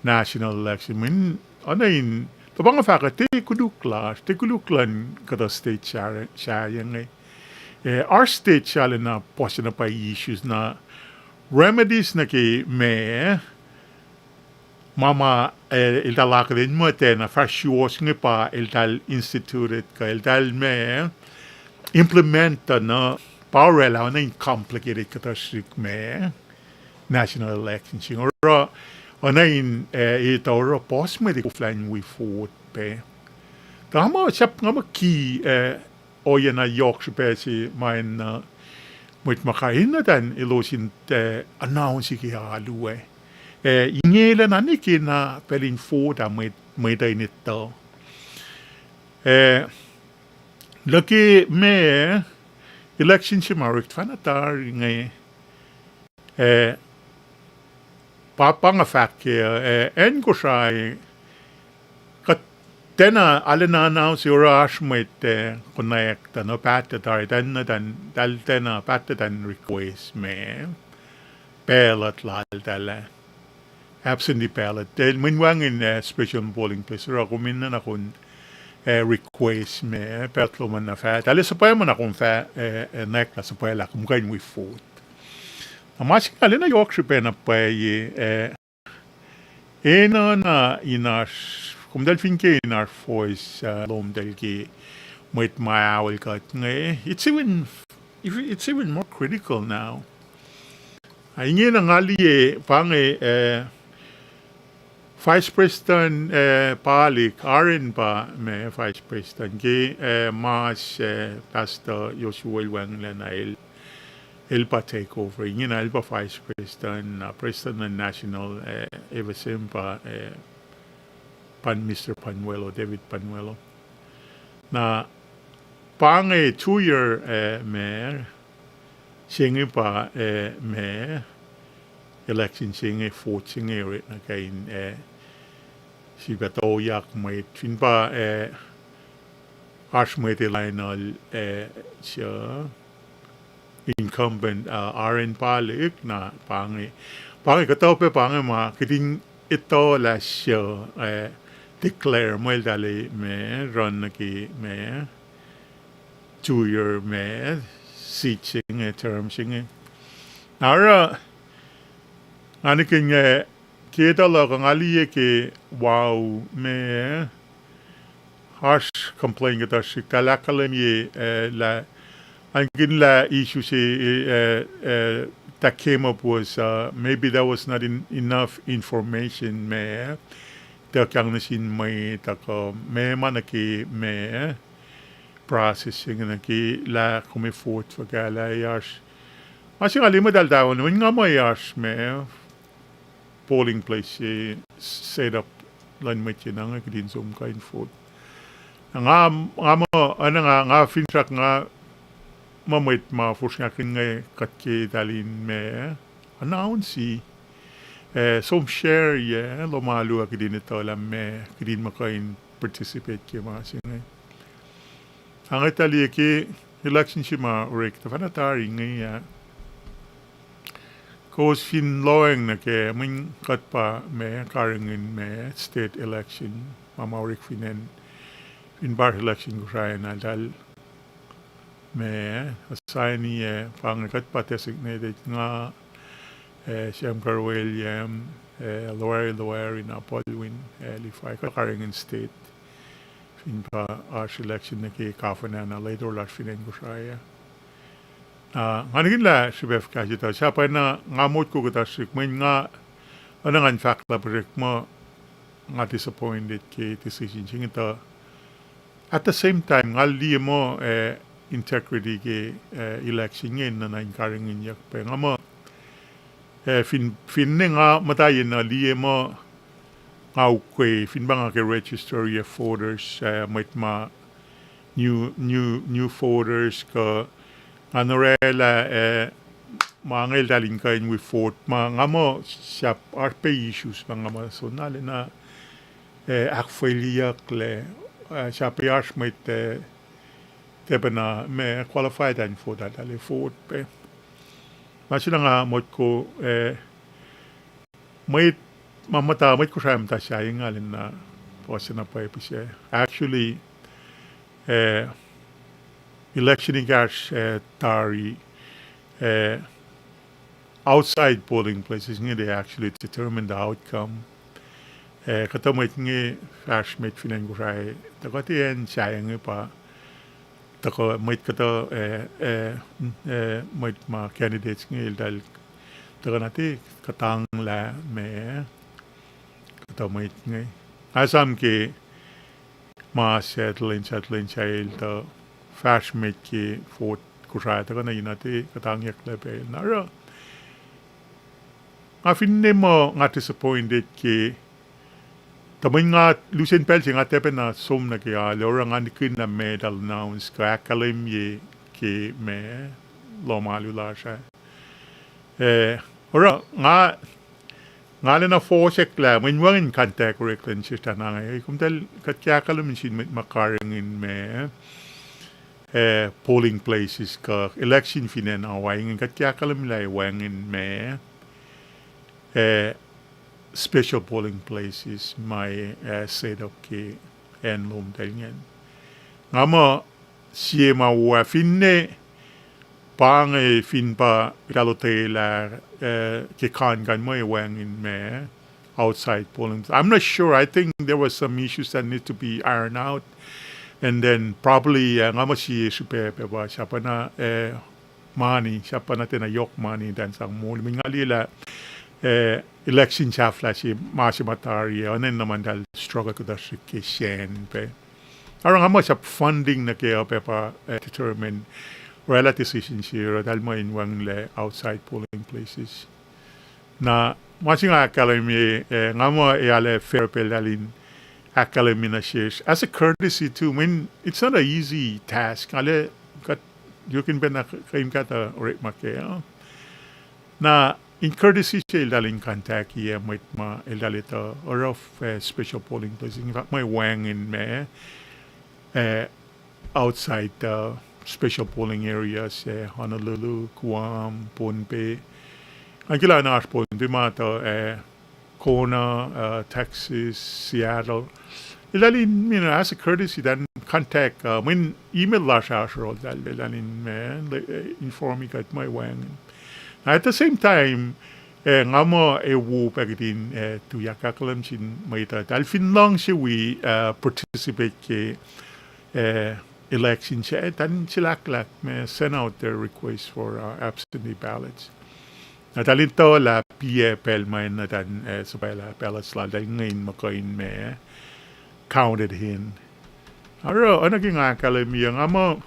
national election, mweyen, oacna in, tuh pa nga fahk uh, tiac koluk lasr, tiac koluk luhn kuhtuh state sahyac-, sahyac inge. Eh, oasr state se arulacna puhs na pwacye issues na remedies nuh ke ma, ma ma, eh, eltahl akihlen muhtwacta fah suwohs inge pa eltahl instituted kuh eltahl ma implement tuh na pa oraclah oacna in complicated kuhtuh srihk ma national election se inge. Oruh, oacna in, eh, etuh oruh puhs mwet koflah in wi vote pac. Tuh nga muh sahp nga muh ki, eh, ohiyac na yohk srihpac se ma in, uh, mwet ma kuh in enenuh elos in, eh, announce ke alu ah. Eh, inge lah na nwe ke na pacl in vote ah mwet, mwet uh in etuh. Eh, nuh ke ma election se ma orek tuhfahna tari inge, eh, pa, pa nga fahk ke, eh, acn Kosrae, kuht tiacna arulacna announce oruh oasr mwet, eh, konwacack tuh na paht tuh tari, tiacna, tiacna, eltahl tiacna paht tuh tiacna request ma ballot laltahl ah, absentee ballot. Eltahl mweyen wacngihn, eh, special polling place, oruh kom enenuh na kom, eh, request ma, eh, ballot lom an na fah, eltahl suhpwacma na kom fah, eh, eh, nwacklah suhpwaclah kom kuh in wi vote. Na ma se inge arulacna yohk srihpac na pwacye, eh, enenuh na in oasr, komtahl fin ke in oasr voice, uh, lomtahl ke mwet ma aol kuht inge. It's even, it's even more critical now. Ah, ingena nga liye pa inge, eh, Vice President, eh, Palik, Aren pa ma Vice President ke, eh, mas, eh, Pastor Joshua el wacngihnlac na el, el pa take over. Ingena el pa Vice President, na President luhn National, eh, F S M pa, eh, Pan-, Mister Panuelo, David Panuelo. Na pa inge two year, eh, ma se inge pa, eh, ma election se inge, vote se inge orekna kuh in, eh, sifilpac tuyak mwet fin pa, eh, oasr mwet el lainuhl, eh, se incumbent, uh, Aren Palik, na pa inge, pa inge kuhtuh pac pa inge ma kihtin etuh lah se, eh, declare muh eltahl ma run nuh ke ma two year ma seat se inge, term se inge. Na oruh nga nihkihn, eh, ke etuh luhk uh nga liye ke wau ma oasr complain kuhtuh srihk, eltahl ahkkahlwemye, eh, lah, ankihn lah issue se, eh, eh, that came up was, uh, maybe there was not en-, enough information ma ituckyang nuh sin mwet, tuhkuh ma ma nuh ke ma process se inge nuh ke lah kom ac vote fuhkah lah oasr. Ma se nga liye muhtahl tawon, mweyen nga muh oasr ma polling place se set up luhn mwet se na inge kihtin som kuh in vote. Nga, nga muh, oacna nga, nga finsrak nga muh mwet ma fosrngahkihn inge kuht ke eltahl in ma announce, eh, som share ye lohm alu ah kihtin etuh lah ma kihtin muh kuh in participate ke ma se inge. Nga tuh liye ke election se ma orek tuhfahna tari inge ah. Kowos fin lohacng nuh ke, mweyen kuht pa ma karihngihn ma state election, ma ma orek fin acn, fin pa oasr election Kosrae na eltahl ma assign-i ah, pa inge kuht pa designated, nga, ah, Shamgar William, ah, Loari, Loari na Paulwin, ah, Levi, kuht karihngihn state. Fin pa oasr election nuh ke governor na lator lasr fin acn Kosrae ah. Na nga nihkihn lah srihpac fuhkah se tuh, sahp na nga motko kuhtuh srihk, mweyen nga, oacna ngan fahk lah puhsrek muh nga disappointed ke decision se inge tuh. At the same time, nga liye muh, ah, integrity ke, ah, election inge enenuh in karihngihnyuck pac. Nga muh, ah, fin, finne nga muhta yen uh liye muh nga ukwe, fin pa nga ke register-i voters, ah, mwet ma new, new, new voters kuh ngan orwaclah, ah, ma inge eltahl in kuh in wi vote ma, nga muh sahp oasr pac issues ma nga muh soenna lacna, ah, ahkfweliyucklac, ah, sahp oasr mwet, ah, tiac pacna ma qualified an vote, eltahl vote pac. Ma se na nga motko, ah, mwet ma muhta, mwet Kosrae muhta sahyacn nga lacna puhs na pwacye pihsac. Actually, ah, election ekahsr, ah, tari, ah, outside polling places inge they actually determine the outcome. Ah, kuhtuh mwet inge fahsr met fin acn Kosrae, tuhkuh tiac acn sahyac inge pa, tuhkuh mwet kuhtuh, ah, ah, ah, mwet ma candidates inge eltahl tuhkuh na tiac kuhtanglah ma kuhtuh mwet inge. Nga esam ke ma settle in, settle in sahyac el tuh fahsr met ke vote Kosrae tuhkuh na ina tiac kuhtangyucklac pacl na oruh. Nga finne muh nga disappointed ke, tuh mweyen nga lusen pacl se nga tiac pacna som nuh ke alu, oruh nga nihkihn lah ma eltahl announce kuh ahkkahlwemye ke ma lohm alu lasr ah. Eh, oruh nga, nga lacna fohsack lah mweyen wacngihn contact orek luhn sesr tuh na inge, komtacl kuht ke ahkkahlwemye sin mwet ma karihngihn ma, eh, polling places kuh election fin acn Hawaii ingacn kuht ke ahkkahlwemye lah wacngihn ma, eh, special polling places ma, eh, set up ke acn lom tahl ingacn. Nga muh sie ma wo ah finne pa inge fin pa eltahl otwelah, eh, ke kankan muh wacngihn ma outside polling. I'm not sure. I think there were some issues that need to be ironed out. And then probably, uh, nga muh sie srihpac pa sahp na, eh, mani, sahp na tiacna yohk mani in sang moli. Mweyen nga liye lah, eh, election sahflah se ma se ma tari ah, oacna na ma eltahl struggle kuhtuh srihk ke sacn pac. Oruh nga muh sahp funding nuh ke uh pac pa, eh, determine, orwaclah decision se, oruh eltahl muh in wacngihnlac outside polling places. Na ma se nga ahkkahlwemye, eh, nga muh ac arlac fair pac eltahl in ahkkahlwemye nuh sesr as a courtesy too. I mean, it's not an easy task. Nga arlac, kuht yuckihn pacna kuh in kahtuh orekma kac uh. Na in courtesy se eltahl in contact-i mwet ma eltahl etuh oruh, eh, special polling place, in fact, mwe wacngihn ma, eh, outside, uh, special polling areas, eh, Honolulu, Guam, Pohnpei. Nga kila na oasr Pohnpei ma tuh, eh, Kona, uh, Texas, Seattle. Eltahl in, you know, as a courtesy, eltahl in contact, uh, mweyen email lasr oasr yohrohltahl, eltahl in, eh, inform-i kuht mwe wacngihn. At the same time, eh, nga muh ac wo pac kihtin, eh, tuyak ahkkahlwem sin mwet uh, eltahl fin luhngse wi, uh, participate ke, eh, election se, eltahl in silahklahk ma send out their request for, uh, absentee ballots. Na eltahl in tuh lah piac pacl ma na eltahl, eh, suhpwaclah ballots lal, eltahl inge in muhkuh in ma counted in. Oruh, oacna ke nga ahkkahlwemye, nga muh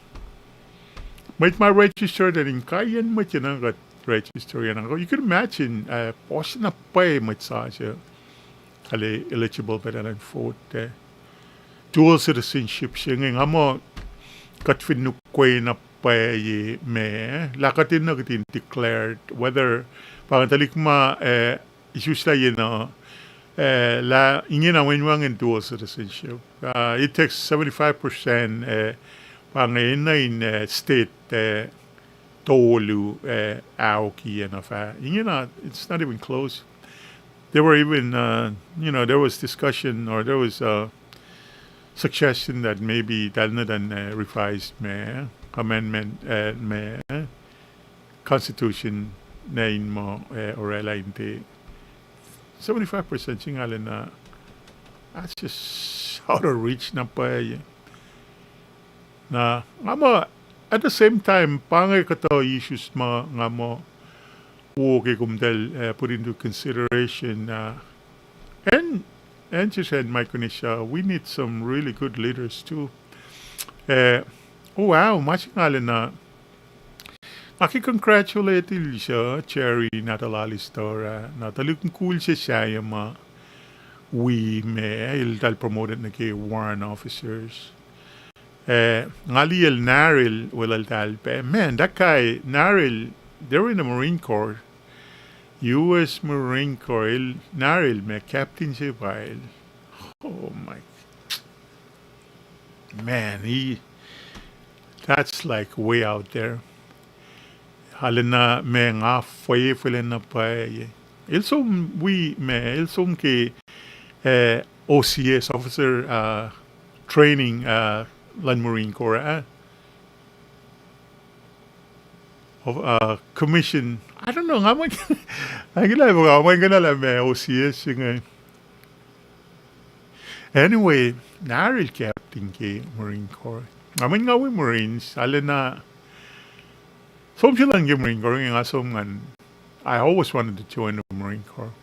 mwet ma register eltahl inkaiyacn mwet enenuh kuht register enenuh. You can imagine, uh, puhs na pwacye mwet sasuc, eltahl eligible pac elan vote, eh. Dual citizenship se inge, nga muh kuht fin ukwe na pwacye ma, lah kuht enenuh kihtin declared whether pa ngan tuhlihk ma, eh, isuslah enenuh, eh, lah ingena wacngihn wacngihn dual citizenship. Uh, it takes seventy-five percent, eh, pa inge enenuh in, eh, state, eh, tolu, eh, aoki, eh, na fah. Ingena, it's not even close. There were even, uh, you know, there was discussion or there was a suggestion that maybe tal nuh than, uh, revised me, amendment, uh, me, constitution na in muh, uh, orwaclah in te seventy-five percent singucul na, that's just out of reach na pwacye. Na, nga muh, at the same time, pa inge kuhtuh issues ma nga muh wo ke komtal, uh, put into consideration, uh, and, and just had Micronesia, we need some really good leaders too. Uh, oh wow, ma singucul na, nga ke congratulate-il se Jerry Nadolny Storrs, na tuhlihk mukul se sahyac ma wi me, eltahl promoted nuh ke warrant officers. Eh, nga liyacl Naril, welweltahl pac. Man, that guy, Naril, they were in the Marine Corps. U S Marine Corps, el, Naril me, captain se pa el. Oh my, man, he, that's like way out there. Arulacna me nga fwefwelacna pwacye. El som wi me, el som ke, eh, O C S, officer, uh, training, uh, luhn Marine Corps, uh, of, uh, commission. I don't know, nga mwe, nga ke lah, nga mwe kena lah me O C S inge. Anyway, Naril captain ke Marine Corps. Nga mwe nga wi Marines, arulacna som se luhn ke Marine Corps inge nga som ngan, I always wanted to join the Marine Corps.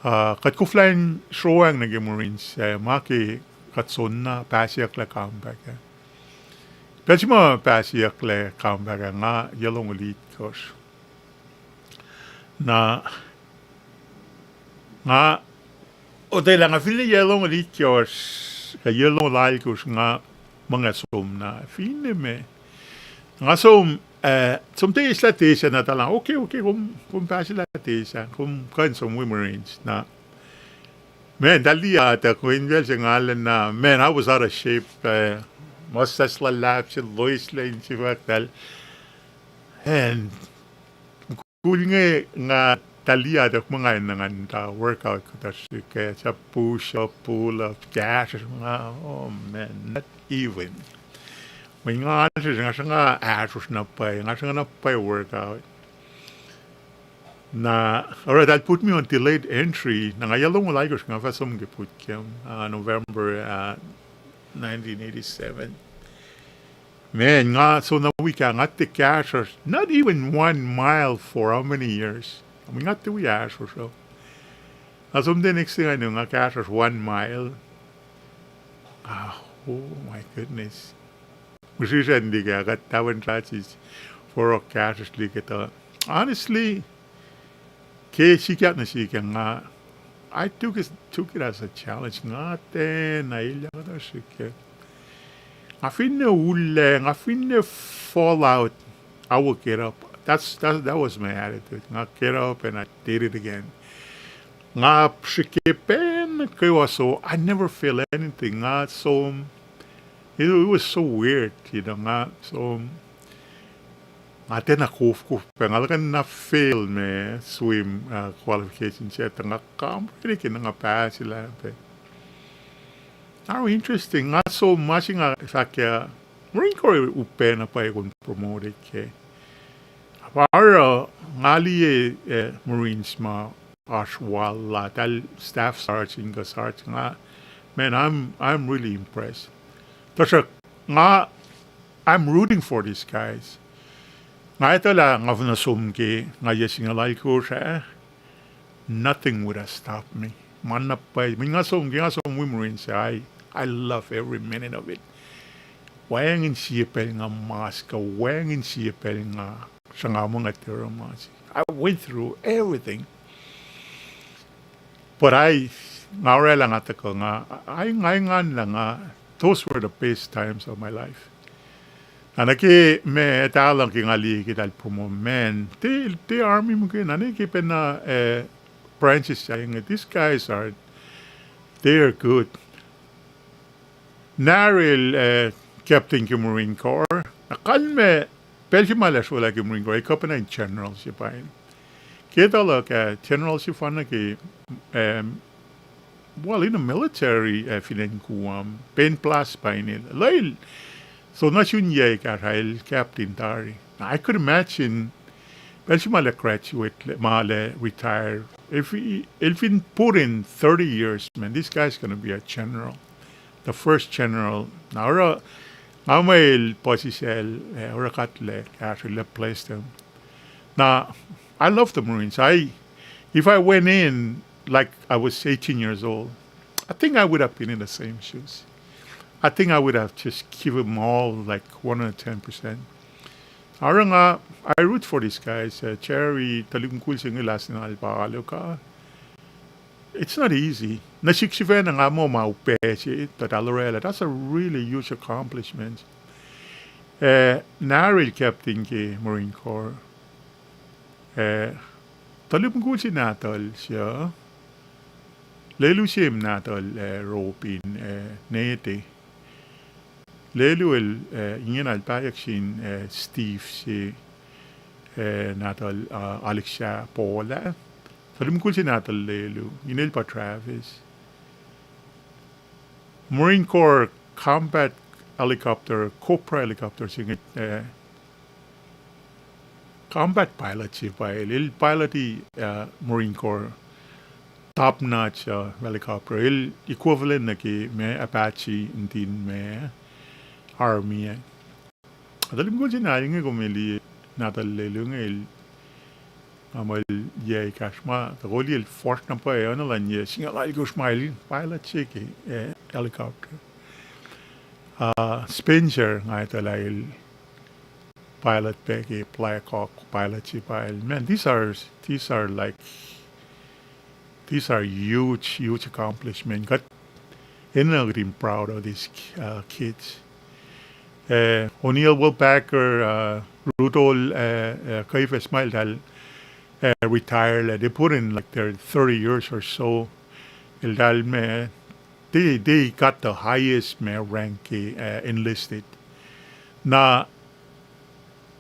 Uh, kuht koflah in sroacng nuh ke Marines, uh, ma ke kuht soenna pahsiyucklah compact, uh. Pacl se ma pahsiyucklac compact, uh, nga yac longoul itkohsr. Na, nga, otwelah nga finne yac longoul itkohsr, kuh yac longoul alkohsr nga muh nga som na, finne me. Nga som, eh, som teslah tesah na tuh lah, okay, okay, kom, kom pahslah tesah, kom kuh in som wi Marines na. Man, tuh liye tuh kom in pacl se nga lana, man, I was out of shape, eh, mustache luhlahp se loeslac in sifacna. And kul inge nga tuh liye tuh ma nga enenuh ngan tuh workout kuhtuh srihke, suc push up, pull up, kahsruhsr nga, oh man, not even. Mweyen nga srihsrihk, nga sruhnga ahsrohsr na pwacye, nga sruhnga na pwacye workout. Na, all right, they'll put me on delayed entry. Na nga yac longoul alkohsr nga fah som ke boot camp, uh, November, uh, nineteen eighty-seven. Man, nga som na wik ah, nga tiac kahsruhsr, not even one mile for how many years? Nga tiac wi ahsrohsr uh. Nga som the next thing I knew, nga kahsruhsr one mile. Ah, oh my goodness. Mihsrihsr an liki ah, kuht tahfonglac sis forok kahsruhsr liki tuh. Honestly, ke sikyak nuh sikyak nga, I took it, took it as a challenge. Nga tiacna elyah kuhtuh srihke. Nga finne ullac, nga finne fall out, I will get up. That's, that, that was my attitude. Nga get up and I did it again. Nga srihke pacna kwewa, so I never fail anything. Nga som, it, it was so weird, you know, nga som, nga tiacna kofkof pac, nga luhkuhn na fail me swim, uh, qualification se, tuh nga kam riti ke na nga pahsilah pac. How interesting. Nga som ma se nga fahk ah, Marine Corps upac na pwacye kom promoted ke. Pa oruh nga liye, eh, Marines ma oasr wal la, eltahl staff sergeant kuh sergeant, nga, man, I'm, I'm really impressed. Tuhsruhk nga, I'm rooting for these guys. Nga etuh lah nga fin som ke nga yac singucul alkohsr ah, nothing would have stopped me. Ma na pwacye, mweyen nga som, ke nga som wi Marines ah, I, I love every minute of it. Wacngihn sie pacl nga mas kuh wacngihn sie pacl nga sruhnga muh nga tiac oruh ma se. I went through everything. But I, nga orwaclah nga tuhkuh nga, I, nga engan lah nga, those were the best times of my life. Na nuh ke ma etuh lah ke nga liye ke eltahl promote, man, tiac, tiac army muhkwena, nuh ke pacna, eh, branches se inge, these guys are, they are good. Naril, eh, captain ke Marine Corps. Na kalmac, pacl se ma el ahsrolah ke Marine Corps, el kuh pacna in general se pa in. Ke tuh luhk ah, general se fanna ke, um, well, in the military, uh, fin acn Guam, Payne Plus pa inel. Lwelah el, so nuh sun yac ekahsr ah el captain tari. I could imagine, pacl se ma el graduate, ma el retire. If he, el fin put in thirty years, man, this guy's gonna be a general. The first general. Na oruh, nga muh el puhsisacl, eh, oruh God El ahsrwellah, bless them. Na, I love the Marines. I, if I went in like I was eighteen years old, I think I would have been in the same shoes. I think I would have just given all, like, one hundred ten percent. Oruh nga, I root for these guys. Uh, Jerry, tuhlihk mukul se inge last night pa alu ka. It's not easy. Nuh sihk sifacna nga muh ma upac se, tuh eltahl orwaclah. That's a really huge accomplishment. Eh, nahtuhl el captain ke Marine Corps. Eh, tuhlihk mukul se nahtuhl se, lelu se nahtuhl, eh, Robin, eh, Nete. Lelu el, eh, ingena el pahyuck sin, eh, Steve se, eh, nahtuhl, uh, Alexa Paula. Tuhlihk mukul se nahtuhl lelu, inel pa Travis. Marine Corps combat helicopter, Cobra helicopter se inge, eh, combat pilot se pa el, el pilot-i, uh, Marine Corps top notch, uh, helicopter. El equivalent nuh ke ma Apache nuhtin ma Army ah. Tuhlihk mukul se na inge kom liye nahtuhl lelu inge el, nga muh el yac ekahsr ma, tuh kol el force na pwacye, oacna luhn yac singucul alkosr ma el pilot se ke, eh, helicopter. Uh, Spencer, nga etuh lah el pilot pac ke Black Hawk, pilot se pa el. Man, these are, these are like, these are huge, huge accomplishment. Kuht enenuh kuht in proud of these, uh, kids. Uh, O'Neil Wilbacher, uh, Rudolph, uh, uh, Kaifa Ismail, eltahl, uh, retire lah, they put in, like, their thirty years or so. Eltahl ma, they, they got the highest ma rank, uh, enlisted. Na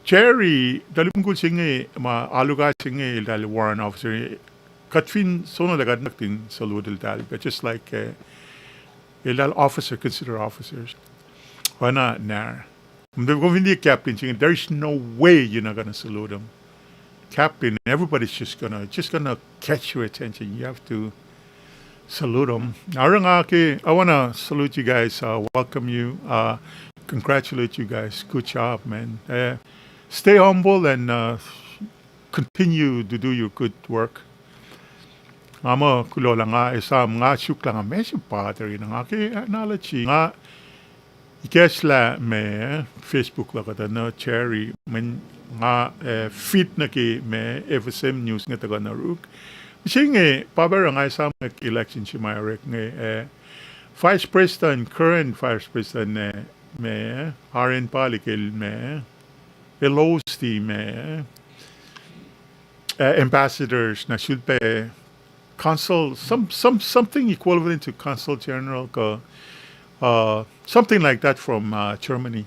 Jerry, tuhlihk mukul se inge, ma alu ka se inge, eltahl warrant officer. Kuht fin sonolah kuht nuhtin salute eltahl, but just like, uh, eltahl officer, consider officers. Oacna nar. Kom fin liye captain se inge, there is no way you're not gonna salute him. Captain, everybody's just gonna, just gonna catch your attention. You have to salute him. Oruh nga ke, I wanna salute you guys, uh, welcome you, uh, congratulate you guys. Good job, man. Uh, stay humble and, uh, continue to do your good work. Nga muh kuloh lah nga esam, nga suk lah nga meac se bother-i na nga ke analogy. Nga ikacslah ma Facebook luhk uh tuh nuh Jerry, mweyen nga, eh, feed nuh ke ma F S M news inge tuhkuh nuh Ruk. Mihsenge, Papa, oruh nga esamwack election se ma orek inge, eh, Vice President, current Vice President, eh, ma, Aren Palik el ma, el host-i ma, uh, ambassadors nuh sulpac consul, some, some, something equivalent to consul general kuh, uh, something like that from, uh, Germany.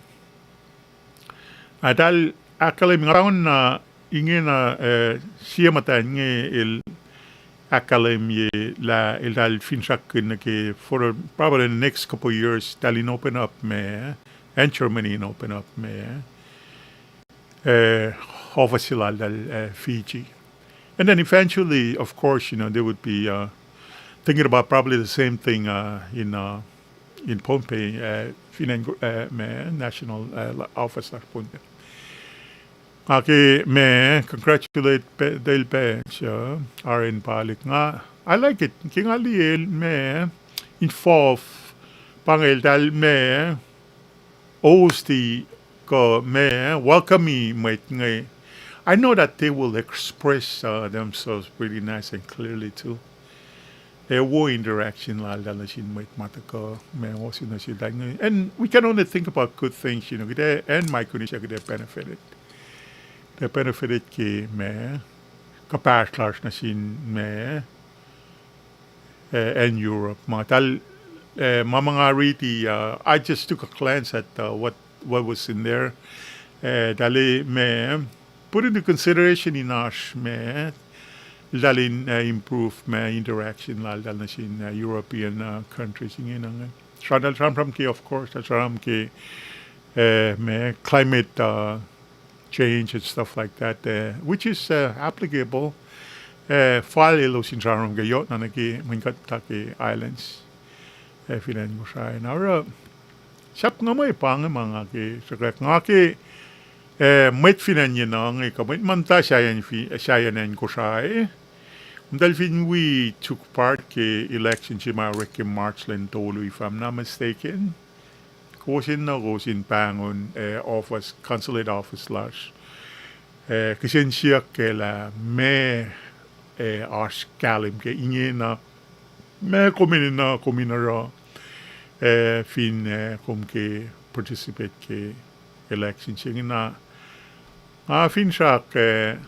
Eltahl ahkkahlwemye, nga pahngon na ingena, uh, sie muhtwacn inge el ahkkahlwemye lah eltahl finsrakkihn nuh ke for probably the next couple of years, eltahl in open up ma, and Germany in open up ma, uh, office laltahl, uh, Fiji. And then eventually, of course, you know, they would be, uh, thinking about probably the same thing, uh, in, uh, in Pohnpei, uh, fin acn, uh, ma national, uh, office lasr Pohnpei. Nga ke ma congratulate pa-, eltahl pac, uh, Aren Palik. Nga, I like it. Ke nga liye el ma involve, pa inge eltahl ma host-i kuh ma welcome-i mwet inge, I know that they will express, uh, themselves pretty nice and clearly too. Ac wo interaction laltahl nuh sin mwet ma tuhkuh ma ohsun nuh sel. And we can only think about good things, you know, kuht ac, and ma kunacsr kuht ac benefited. Kuht ac benefited ke ma kuhpahsr lasr nuh sin ma, uh, acn Europe. Ma eltahl uh, ma ma nga riti, uh, I just took a glance at, uh, what, what was in there. Uh, tahl ma, put into consideration in oasr ma, tahl in, uh, improve ma interaction lal tahl nuh sin, uh, European, uh, countries inge na inge. Sra-, tahl sramsram ke, of course, tahl sramsram ke, uh, ma climate, uh, change and stuff like that, uh, which is, uh, applicable. Uh, fal elos in sramsram ke yot na nuh ke mweyen kuht tuh ke islands, uh, fin acn Kosrae. Na oruh, sahp nga mwe pa inge ma nga ke sruhkwack nga ke, uh, mwet fin acn ye na inge kuh mwet ma muhta sahyacn fi-, sahyacn acn Kosrae. Kom tahl fin wi took part ke election se ma orek ke March lwen tolu, if I'm not mistaken. Kowos in na, kowos in pahngon, uh, office, consulate office lasr. Uh, kihsen siyuck ke lah ma, uh, oasr kahlwem ke ingena, ma kom enenuh, kom in oruh, uh, fin, uh, kom ke participate ke election se ingena. Nga finsrak, uh,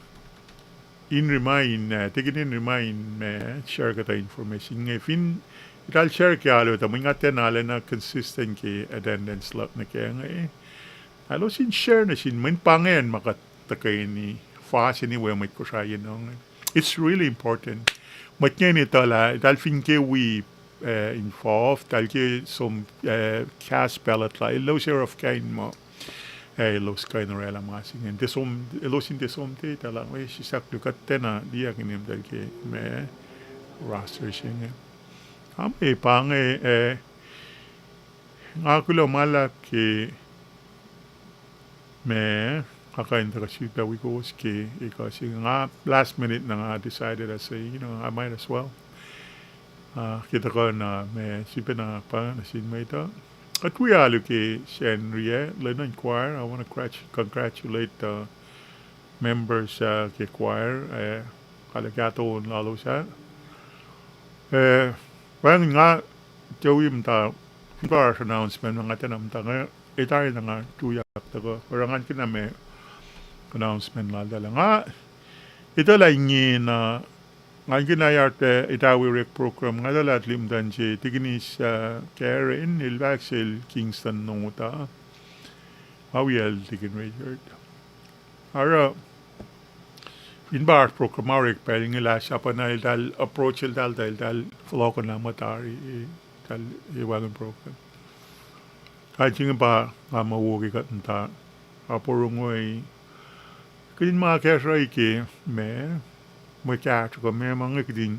in remind, uh, tikin in remind ma share kuhtuh information inge. Fin eltahl share ke alu tuh mweyen nga tiacna arulacna consistent ke attendance luhk nuh ke inge. Elos in share nuh sin mwet pa ingacn ma kuht tuhkweni fas anyway mwet Kosrae ye na inge. It's really important. Mwet inge in etuh lah eltahl fin ke wi, uh, involved, eltahl ke som, uh, cast ballot la, elos ac oruh kain ma, uh, elos kuh in orwaclah ma se inge. Tiac som, elos in tiac som te, eltahl lah, we, sislah kuht tiacna liye ke in eltahl ke ma roster se inge. Am, e pa inge, uh, nga kuloh ma luhlahp ke ma, nga kuh in tuhkuh sifilpac wi kowos ke ekuh se inge. Nga last minute na nga decided, I say, you know, I might as well. Uh, ke tuhkuh na ma sifilpac na pa nuh sin mwet uh. Kuht wi alu ke Sacnri ah, Lenon Choir, I wanna congrat-, congratulate the members, uh, ke choir, uh, kahlwem kahto lalos ah. Uh, wacngihn nga, Joey, muhta, fin pa oasr announcement ma nga tiacna muhta inge, e tari na nga tuyak tuhkuh, oruh ngan kena ma announcement laltahl ah. Nga etuh lah ingena, ngan kena yard, uh, etawi orek program, nga etuh lah tuhlihk muhtwacn se, tikinis, uh, Karen, el fahk sel Kingston nohta. Ma wiyacl tikin Richard. Oruh, fin pa oasr program ma orek pacl inge lah sahp na eltahl approach eltahl tuh eltahl fohlohkohnlah muh tari, eltahl e wacngihn program. Kain se inge pa nga muh wo ke kuht muhta, nga porongo, kihtin ma kahsruh ke ma, mwe kahsruh kuh ma ma inge kihtin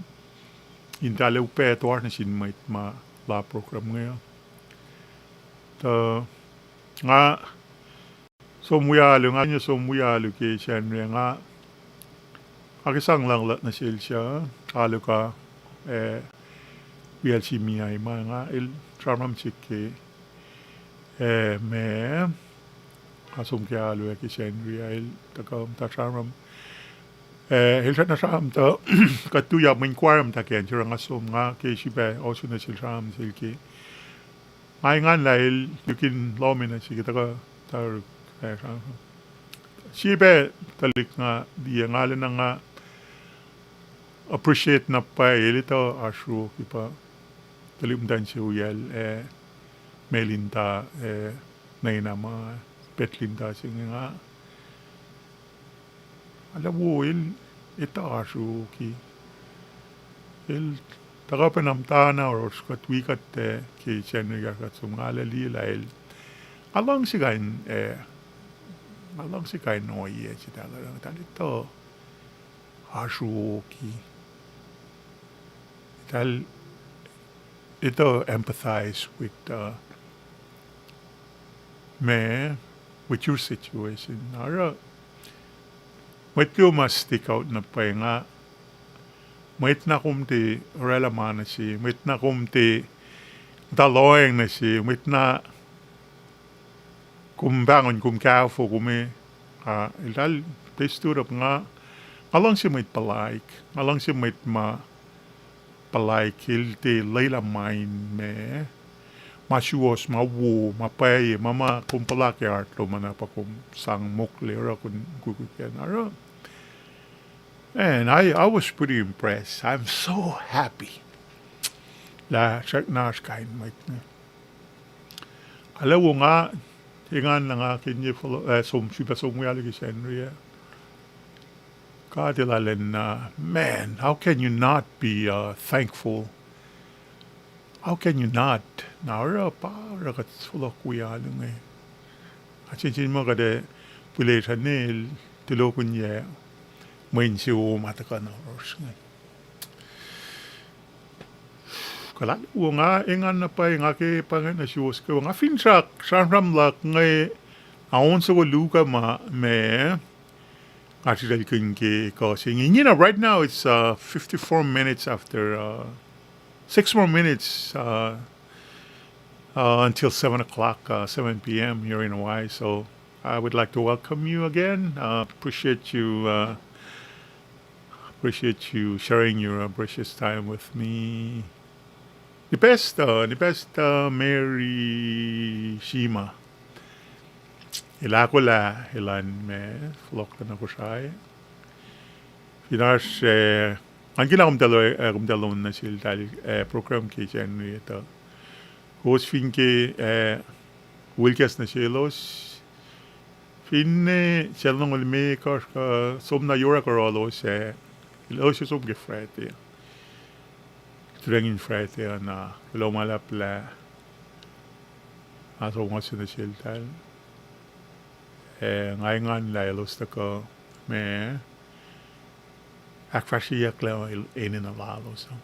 in tahl upac toasr nuh sin mwet ma la program inge. Tuh nga som wi alu, nga inge som wi alu ke Sacnri ah, nga, nga ke sang luhngse nuh sel suc alu kuh, eh, wiyacl Simi ah ma nga el sramsram sihk ke, eh, ma, nga som ke alu ah ke Sacnri ah el tuhkuh muhta sramsram. Eh, el srackna sramsram tuh kuht tuyak mweyen choir muhta ke acn se oruh nga som, nga ke srihpac ohsun nuh sel sramsram sel ke nga engan lah el yukin lohm nuh sihk ke tuhkuh tarik, eh, sramsram. Sie pac tuhlihk nga liye, nga lacna nga appreciate na pwacye el etuh oasr ruo ke pa tuhlihk muhtwacn se wiyacl, eh, Melinda, eh, Nena ma, Beth Linda se inge nga arlac wo el etuh oasr ruo ke. El tuhkuh pacna muhtana oros kuht wi kuht, eh, ke Sacnri ah kuht som, nga arlac liye lah el, nga luhngse kain, eh, nga luhngse kain ohiyac se eltahl oruh, eltahl etuh oasr ruo ke. Eltahl etuh empathize with, uh, ma, with your situation. Oruh mwet luo ma stick out na pwacye nga, mwet na kom tiac orwaclah ma nuh se, mwet na kom tiac muhta lohacng nuh se, mwet na kom pahngon kom kahfo kom, ah, eltahl, they stood up. Nga, nga luhngse mwet puhlaik, nga luhngse mwet ma puhlaik, el tiac lwelah ma in ma, ma suwohs, ma wo, ma pwacye, ma, ma kom puhla ke heart lom an pa kom sang mokle oruh kom kuku ke an oruh. And I, I was pretty impressed. I'm so happy. lah srackna oasr kain mwet inge. Alu wo nga, engan na nga ke inge folo-, eh, som, sifilpac som wi alu ke Sacnri ah. God El arulacna, man, how can you not be, uh, thankful? How can you not? Na oruh pa oruh kuht fohlohk wi alu inge. Atsinsin muh kuht ac pule sracnel, tulokihnyac mwe insewowo ma tuhkuh nuh yohrohsr inge. Kuh alu wo nga engan na pwacye, nga ke pa inge nuh suwos kwewa. Nga finsrak sramsram luhk inge, a on soko luo kuh ma, ma, nga sritaclkihn ke kuh se inge. You know, right now it's, uh, fifty-four minutes after, uh, six more minutes, uh, uh, until seven o'clock, uh, seven p m here in Hawaii. So I would like to welcome you again. Uh, appreciate you, uh, appreciate you sharing your, uh, precious time with me. Ni pac, uh, ni pac, uh, Mary Shima. El ahkolah elan ma fohlohk nuh Kosrae. Fin oasr, eh, ngan kena komtacl, eh, komtacl on nuh seltahl, eh, program ke Sacnri ah tuh. Kowos fin ke, eh, wilkas nuh selos, finne sel nongo limekohsr kuh som na yohrohk oruh elos, eh, elos som ke Friday. Tuhlengin Friday uh na kuloh ma luhlahp lah nga som nga se nuh seltahl. Eh, nga engan lah elos tuhkuh ma ahkfahsryeyucklac enenuh lalos uh.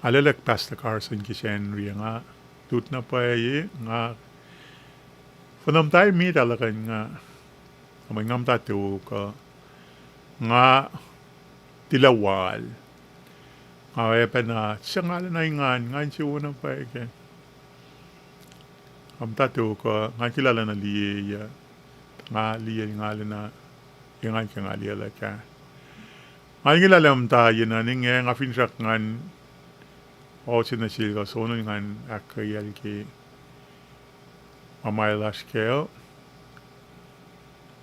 Nga lwelah Pastor Carson ke Sacnri ah, nga lut na pwacye, nga funuh muhta met ah luhkuhn nga, nga mwe nga muhta tok uh, nga tilac wal. Nga oacpacna sangala na engan, nga insewowo na pwacye kac. Nga muhta tok uh, nga tilac lacna liye uh, nga liye nga lacna, engan ke nga liye lah ah. Nga ingelac lah muhta ye nuh inge, nga finsrak ngan ohsun nuh sel kuh sonol ngan ahkkweyacl ke ma ma el oasr kac uh.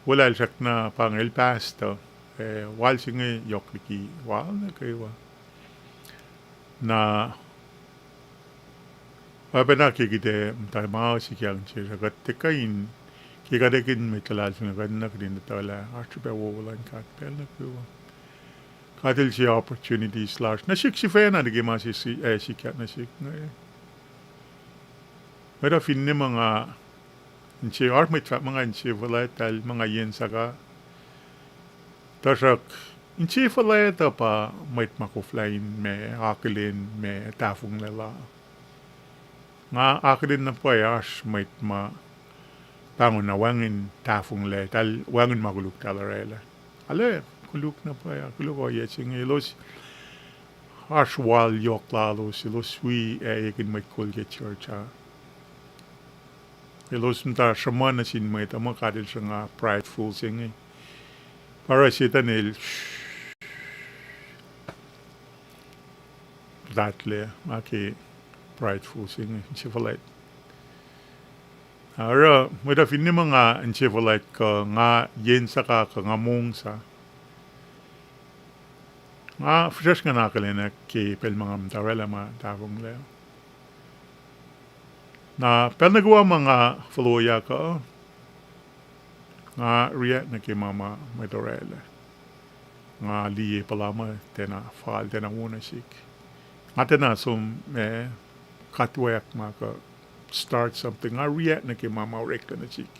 Wolail srackna pa inge el pastor, eh, wal se inge yohk liki wal nuh kwewa. Na oacpacna ke kuht ac muhta ma sikyak se, kuht tiac kuh in, ke kuht ekihn mwet luhlahlfongi, kuht enenuh kuht in etuh lah oasr srihpac wowo luhn God pacl nuh kwewa. God El se opportunities lasr nuh sihk sifacna nuh ke ma se, eh, sikyak nuh sihk inge. Mwet uh finne ma nga inse, oasr mwet fahk ma nga insefuhlwactahl, ma nga yen saka. Tuhsruhk insefuhlwact uh pa mwet ma koflah in ma akihlen ma tahfonglac la. Nga akihlen na pwacye oasr mwet ma pahngon na wacngihn tahfonglac, tahl wacngihn ma koluk tahl orwaclah. Alu, koluk na pwacye, koluk ohiyac se inge, elos oasr wal yohk lalos, elos wi, eh, ekihn mwet kol ke church ah. Elos muhta sruhmuhn nuh sin mwet uh, muh God El sruhnga prideful se inge. Pa oruh Setuhn el puhtatlac ma ke prideful se inge, insefuhlwact. Oruh mwet uh finne ma nga insefuhlwact kuh nga yen saka kuh nga mongsa, nga fihsracsr ngan akihlenak ke pacl ma nga muhta orwaclah ma tahfonglac. Na pacl nuh kwewa ma nga fohlohkyak uh, nga react nuh ke ma ma mwet orwaclah. Nga liye puhla muh tiacna fal, tiacna wo nuh sihk. Nga tiacna som, eh, katwack ma kuh start something. Nga react nuh ke ma ma oreklac nuh sihk.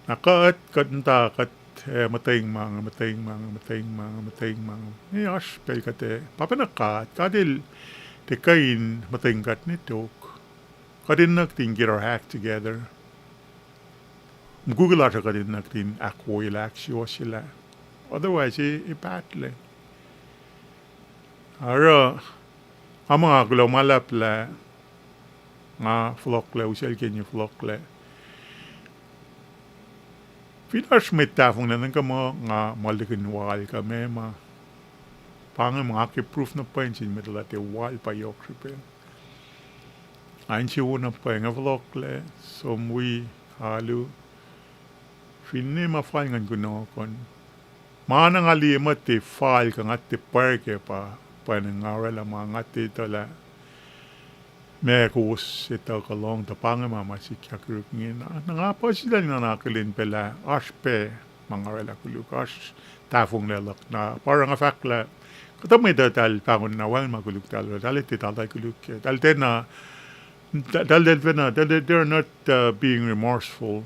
Na kuht, kuht muhta, kuht, eh, muhtweng ma inge, muhtweng ma inge, muhtweng ma inge, muhtweng ma inge. Eh, oasr pacl kuht, eh, pacpacna God, God El tiac kuh in muhtweng kuht ne tok. Kuht enenuh kuht in get our act together. Mukul lasr uh kuht enenuh kuht in ahkwoyelah, ahksuwohsyelah. Otherwise, eh, eh, pahtlac. Oruh, nga muh nga kuloh ma luhlahp lah nga fohlohklac, usaclkeni fohlohklac. Fin oasr mwet tahfonglac nuh ke ma nga muhlkuhnlah wal kuh meac ma, pa inge ma nga ke proof na pwacye sin mwet uh lah tiac wal pa yohk srihpac. Nga insewowo na pwacye, nga fohlohklac, som wi alu, finne ma fal ngan kunohkohn. Ma na nga liye muh tiac fal kuh nga tiac pwacr kac pa pwacnwacng nga orwaclah ma nga tiac etuh lah ma kowos etuh kuh lohng tuh pa inge ma ma sikyak yuruk ingena. Na nga puhsisacl in nuhnak akihlen pac lah oasr pac ma nga orwaclah koluk, oasr tahfonglac luhk. Na pa oruh nga fahk lah kuhtuh mwet uh eltahl pahngon na wacngihn ma koluk eltahl, eltahl tiac taltal koluk, eltahl tiacna, eltahl, eltahl tiacna, they, they are not, uh, being remorseful.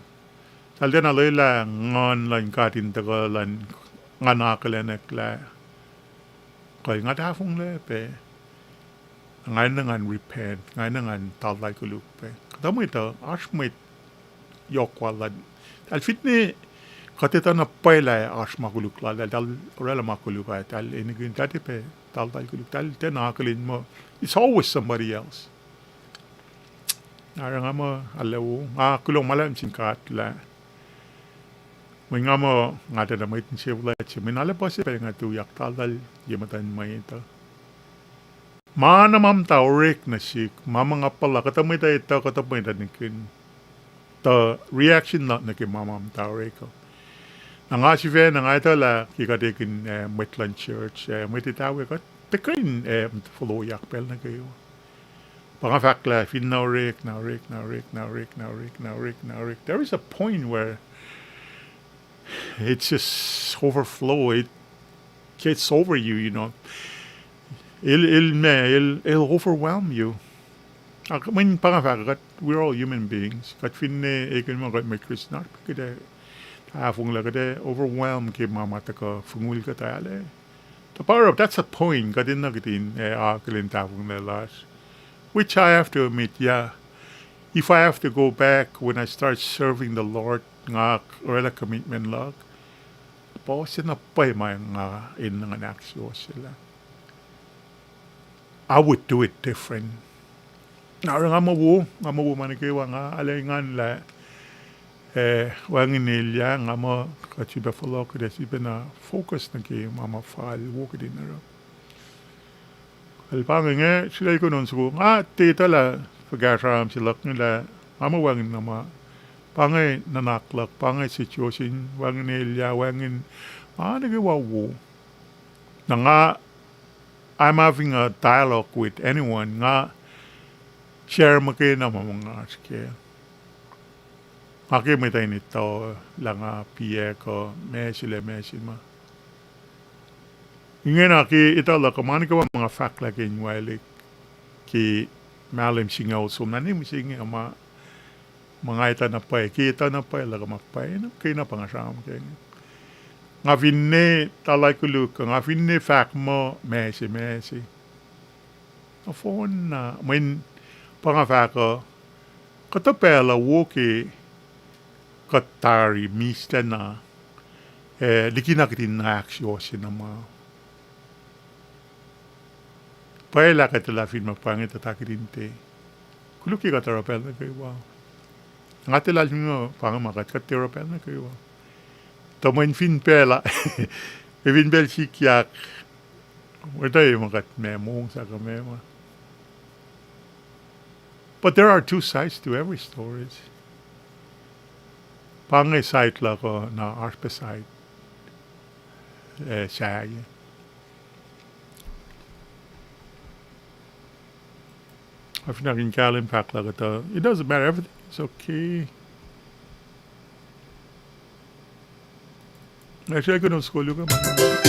Eltahl tiacna lwelah Nguhn luhn God in tuhkuh luhn nga nuh akihlenak lah kuh nga tahfonglac pac, nga enenuh ngan repent, nga enenuh ngan taltal koluk pac. Kuhtuh mwet uh, oasr mwet yohk wal luhn, eltahl finne kuht etuh na pwacye lah oasr ma koluk lal, eltahl orwaclah ma koluk ah, eltahl enenuh in tiac pac taltal koluk, eltahl tiacna akihlen muh it's always somebody else. Oruh nga muh arlac wo, nga kuloh ma luhlahp sin God lah mweyen nga muh nga tiacna mwet in se fuhlwact se, mweyen arlac puhsisacl pac nga tuyak taltal ye muhtuhn mwet uh. Ma na ma muhta orek nuh sihk, ma ma nga puhla, kuhtuh mwet uh etuh, kuhtuh mwet uh nihkihn. Tuh reaction luhk nuh ke ma ma muhta orek uh. Na nga sifacna nga etuh lah ke kuht ekihn, eh, mwet luhn church, eh, mwet etawe kuht tuhkuh in, eh, foloyak pacl nuh kwewa. Pa nga fahk lah fin na orek, na orek, na orek, na orek, na orek, na orek, na orek, there is a point where it's just overflow. It gets over you, you know. It'll, it'll, ma, it'll, it'll overwhelm you. Ak-, mweyen pa nga fahk, kuht, we're all human beings. Kuht finne ekihn muh kuht mwet Christian, oasr pac kuht ac tahfonglac, kuht ac overwhelm ke ma ma tuhkuh fongul kuht ah. Tuh pa oruh, that's the point. Kuht enenuh kihtin, eh, akihlen tahfonglac lasr. Which I have to admit, yeah. If I have to go back when I start serving the Lord, nga orwaclah commitment luhk, puhs na pwacye ma nga enenuh ngan ahksuwohsyelah, I would do it different. Na oruh nga muh wo, nga muh wo ma nuh kwewa, nga arlac engan lah, eh, wacngihn elyah, nga muh kuht sifilpac fohlohk, kuht ac sifilpacna focus nuh ke ma ma fal wo kihtin oruh. El pa inge, nga sulaclah kunohkohn soko, nga tiac etuh lah fuhkah sramsram se luhk inge lah nga muh wacngihn na ma, pa inge nuhnak luhk, pa inge situation, wacngihn elyah, wacngihn ma nuh kwewa wo. Na nga, I'm having a dialogue with anyone, nga share muhkwena ma ma nga oasr kac. Nga ke mwet uh in etuh lah nga piac kuh ma se lah ma se ma. Ingena ke etuh luhk uh, ma nuh kwewa ma nga fahk lah ke inwaclihk ke mahlwem singucul somlah, na mihs inge ma, ma nga etuh na pwacye, ke etuh na pwacye luhk uh ma pwacye na kena pa nga sramsram ke inge. Nga finne taltal koluk, nga finne fahk muh ma se ma se. Nohfohn na, mweyen pa nga fahk uh, kuhtuh pacl uh wo ke kuht tari mihslac na, eh, likina kihtin ahksuwohsye na ma. Pwacye lah kuht etuh lah fin ma pa inge tuh tuh kihtin tiac. Koluk ke kuht oruh pacl nuh kwewa. Nga tiac luhlahlfongi muh pa inge ma kuht, kuht tiac oruh pacl nuh kwewa. Tuh mweyen fin pacl, fin pacl sikyak, etuh ma kuht ma mongsa kuh ma ma. But there are two sides to every story. Pa inge side luhk uh, na oasr pac side, eh, sahyac. Nga fin ahkin kahlwem fahk lah kuhtuh, it doesn't matter, everything is okay. Actually, I could not scold you, come on.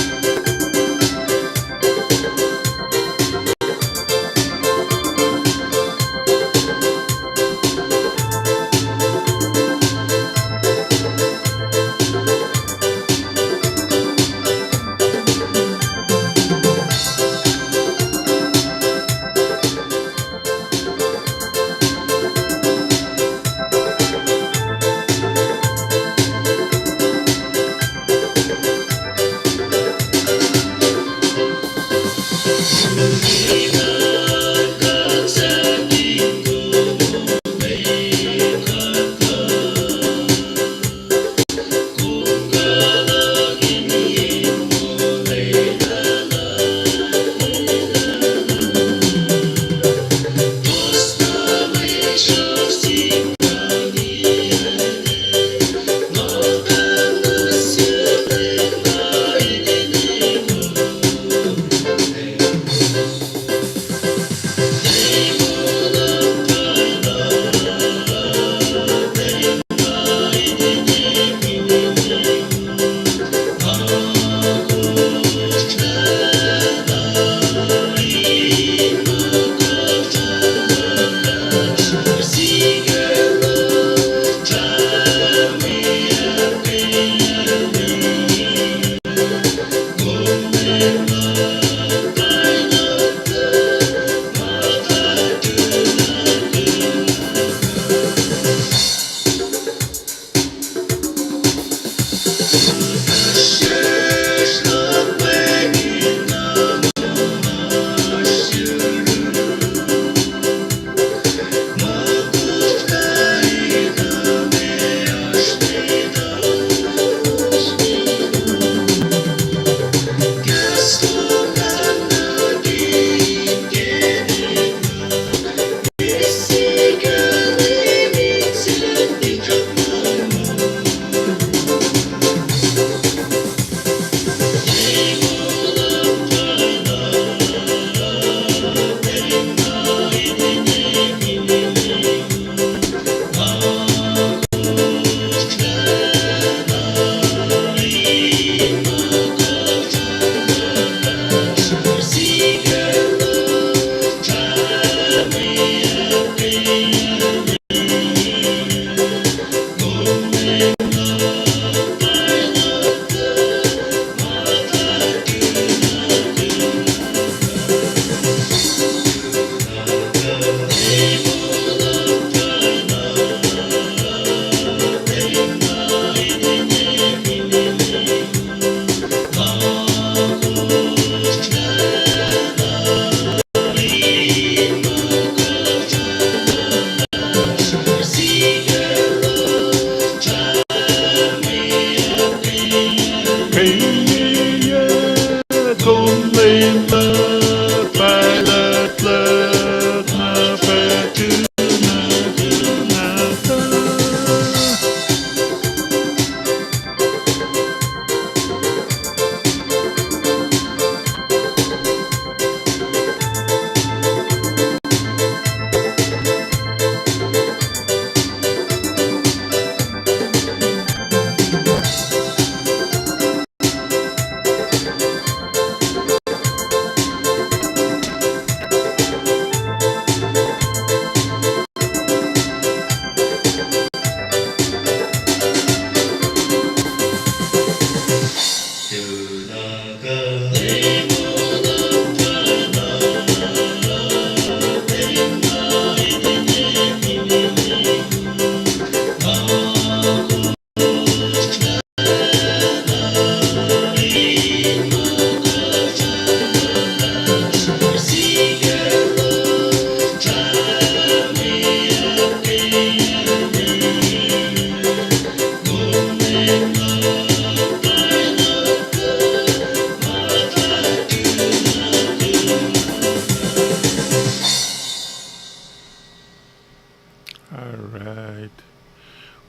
All right.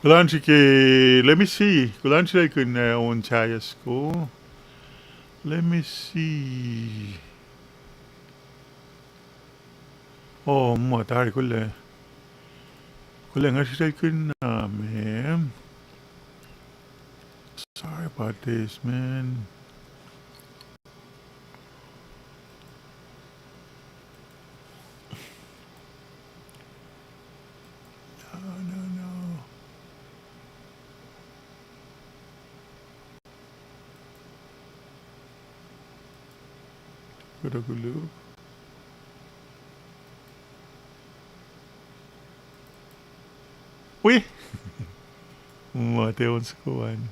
Kuhlwacnsike, let me see. Kuhlwacnsike kihn on sahyac soko. Let me see. Oh, ma tari kuhlac. Kuhlac nga srihsrihk kihn na me. Sorry about this, man. No, no, no. Kuhtuh koluk. Wi! Ma tiac on soko an.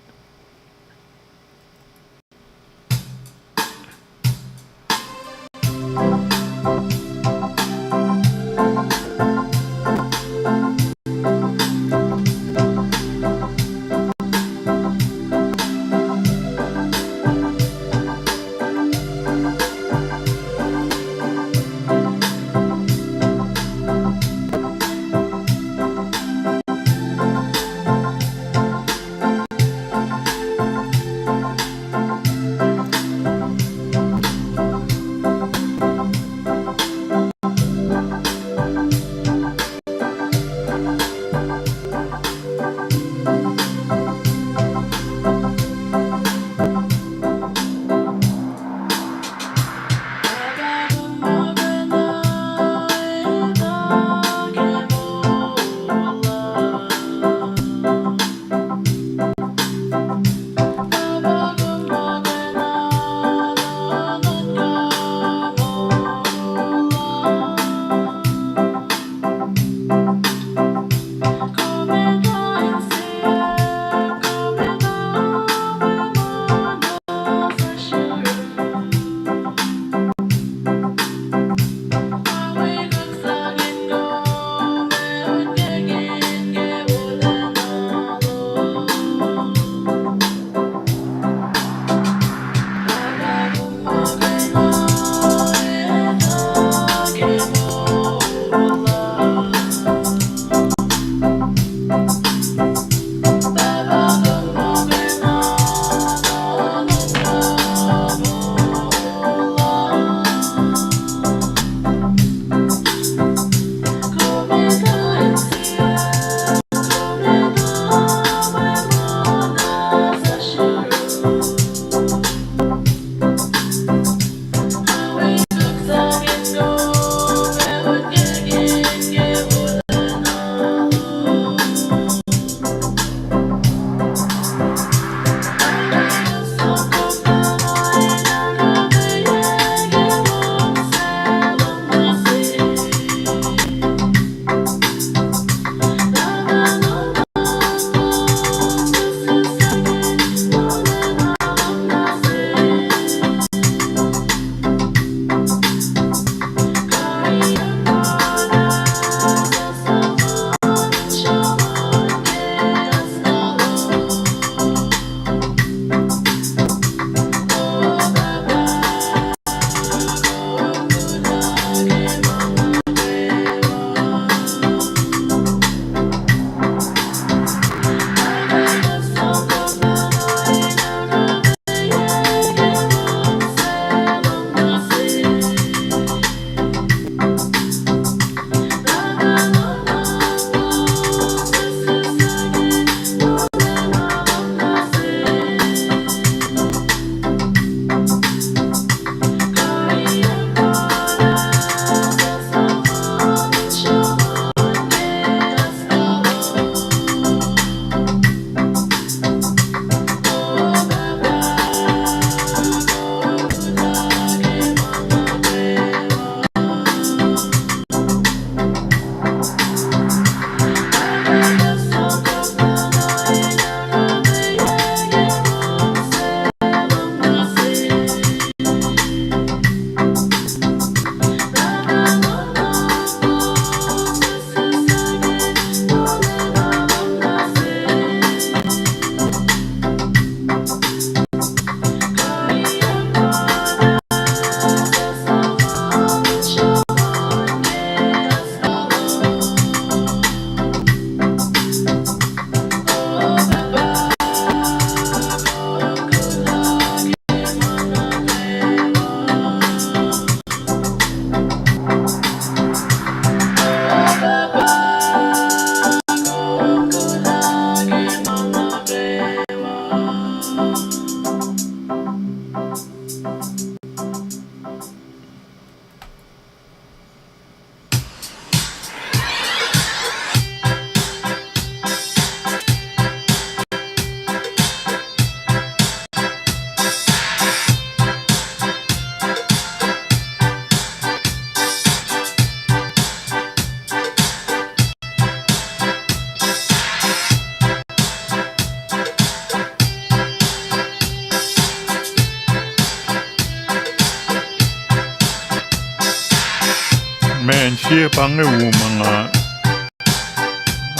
Pa inge wo ma nga,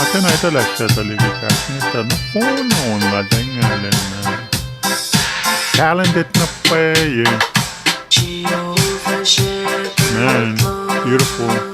atacn etuh lah srwacta liki kahs inge tuh nohfohn on nga tangalan, uh, talented na pwacye. Man, beautiful.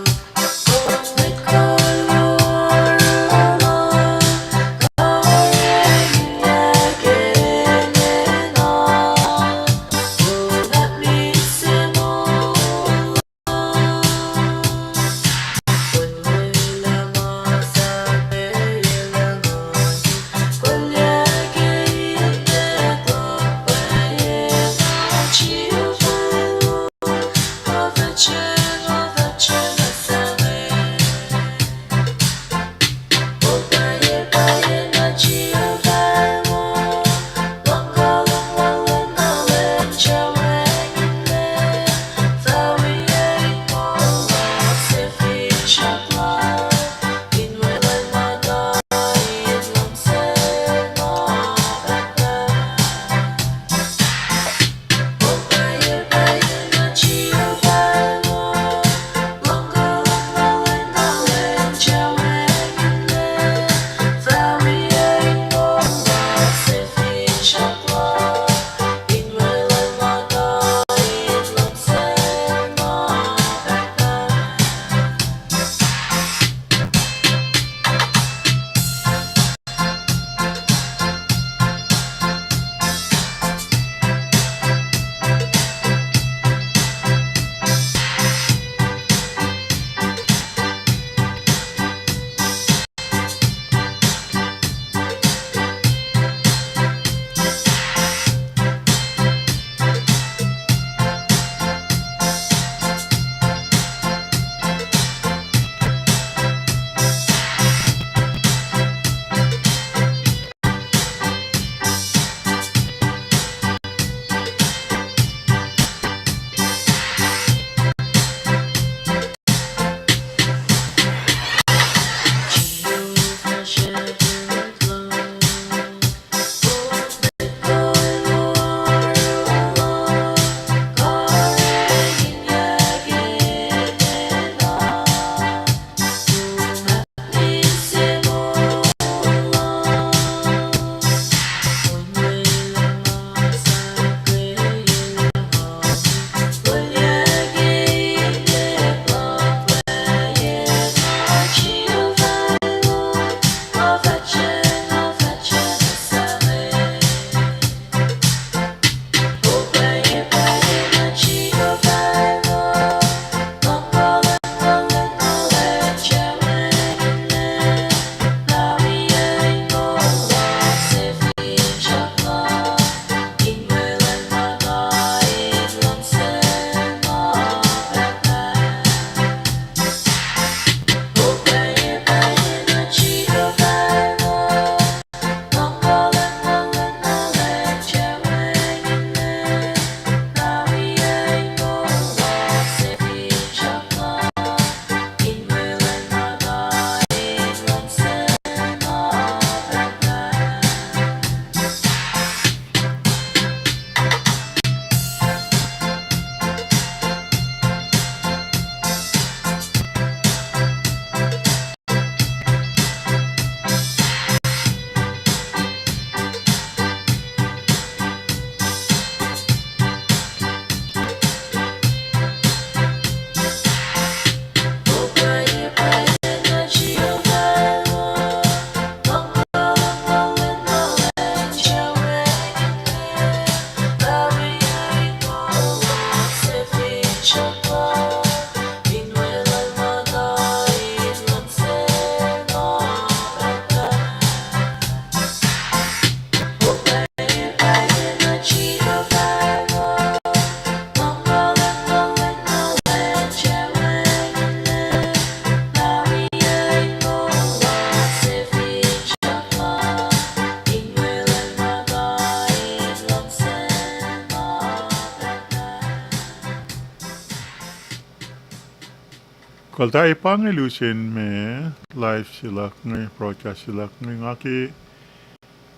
Kuhltahi, pa inge lusen me live se luhk inge, broadcast se luhk inge, nga ke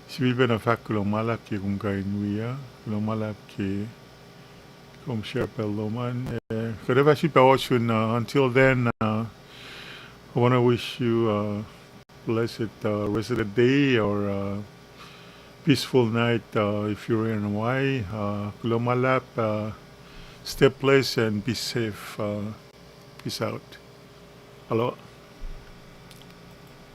sifilpacna fahk kuloh ma luhlahp ke kom kuh in wi uh, kuloh ma luhlahp ke kom share pacl lom an, eh, kuht ac fah sifilpac ohsun uh, until then, uh, I want to wish you a blessed uh, rest of the day or uh, peaceful night uh, if you're in Hawaii. Uh, kuloh ma luhlahp, uh, stay blessed and be safe. Uh, peace out. Aloha.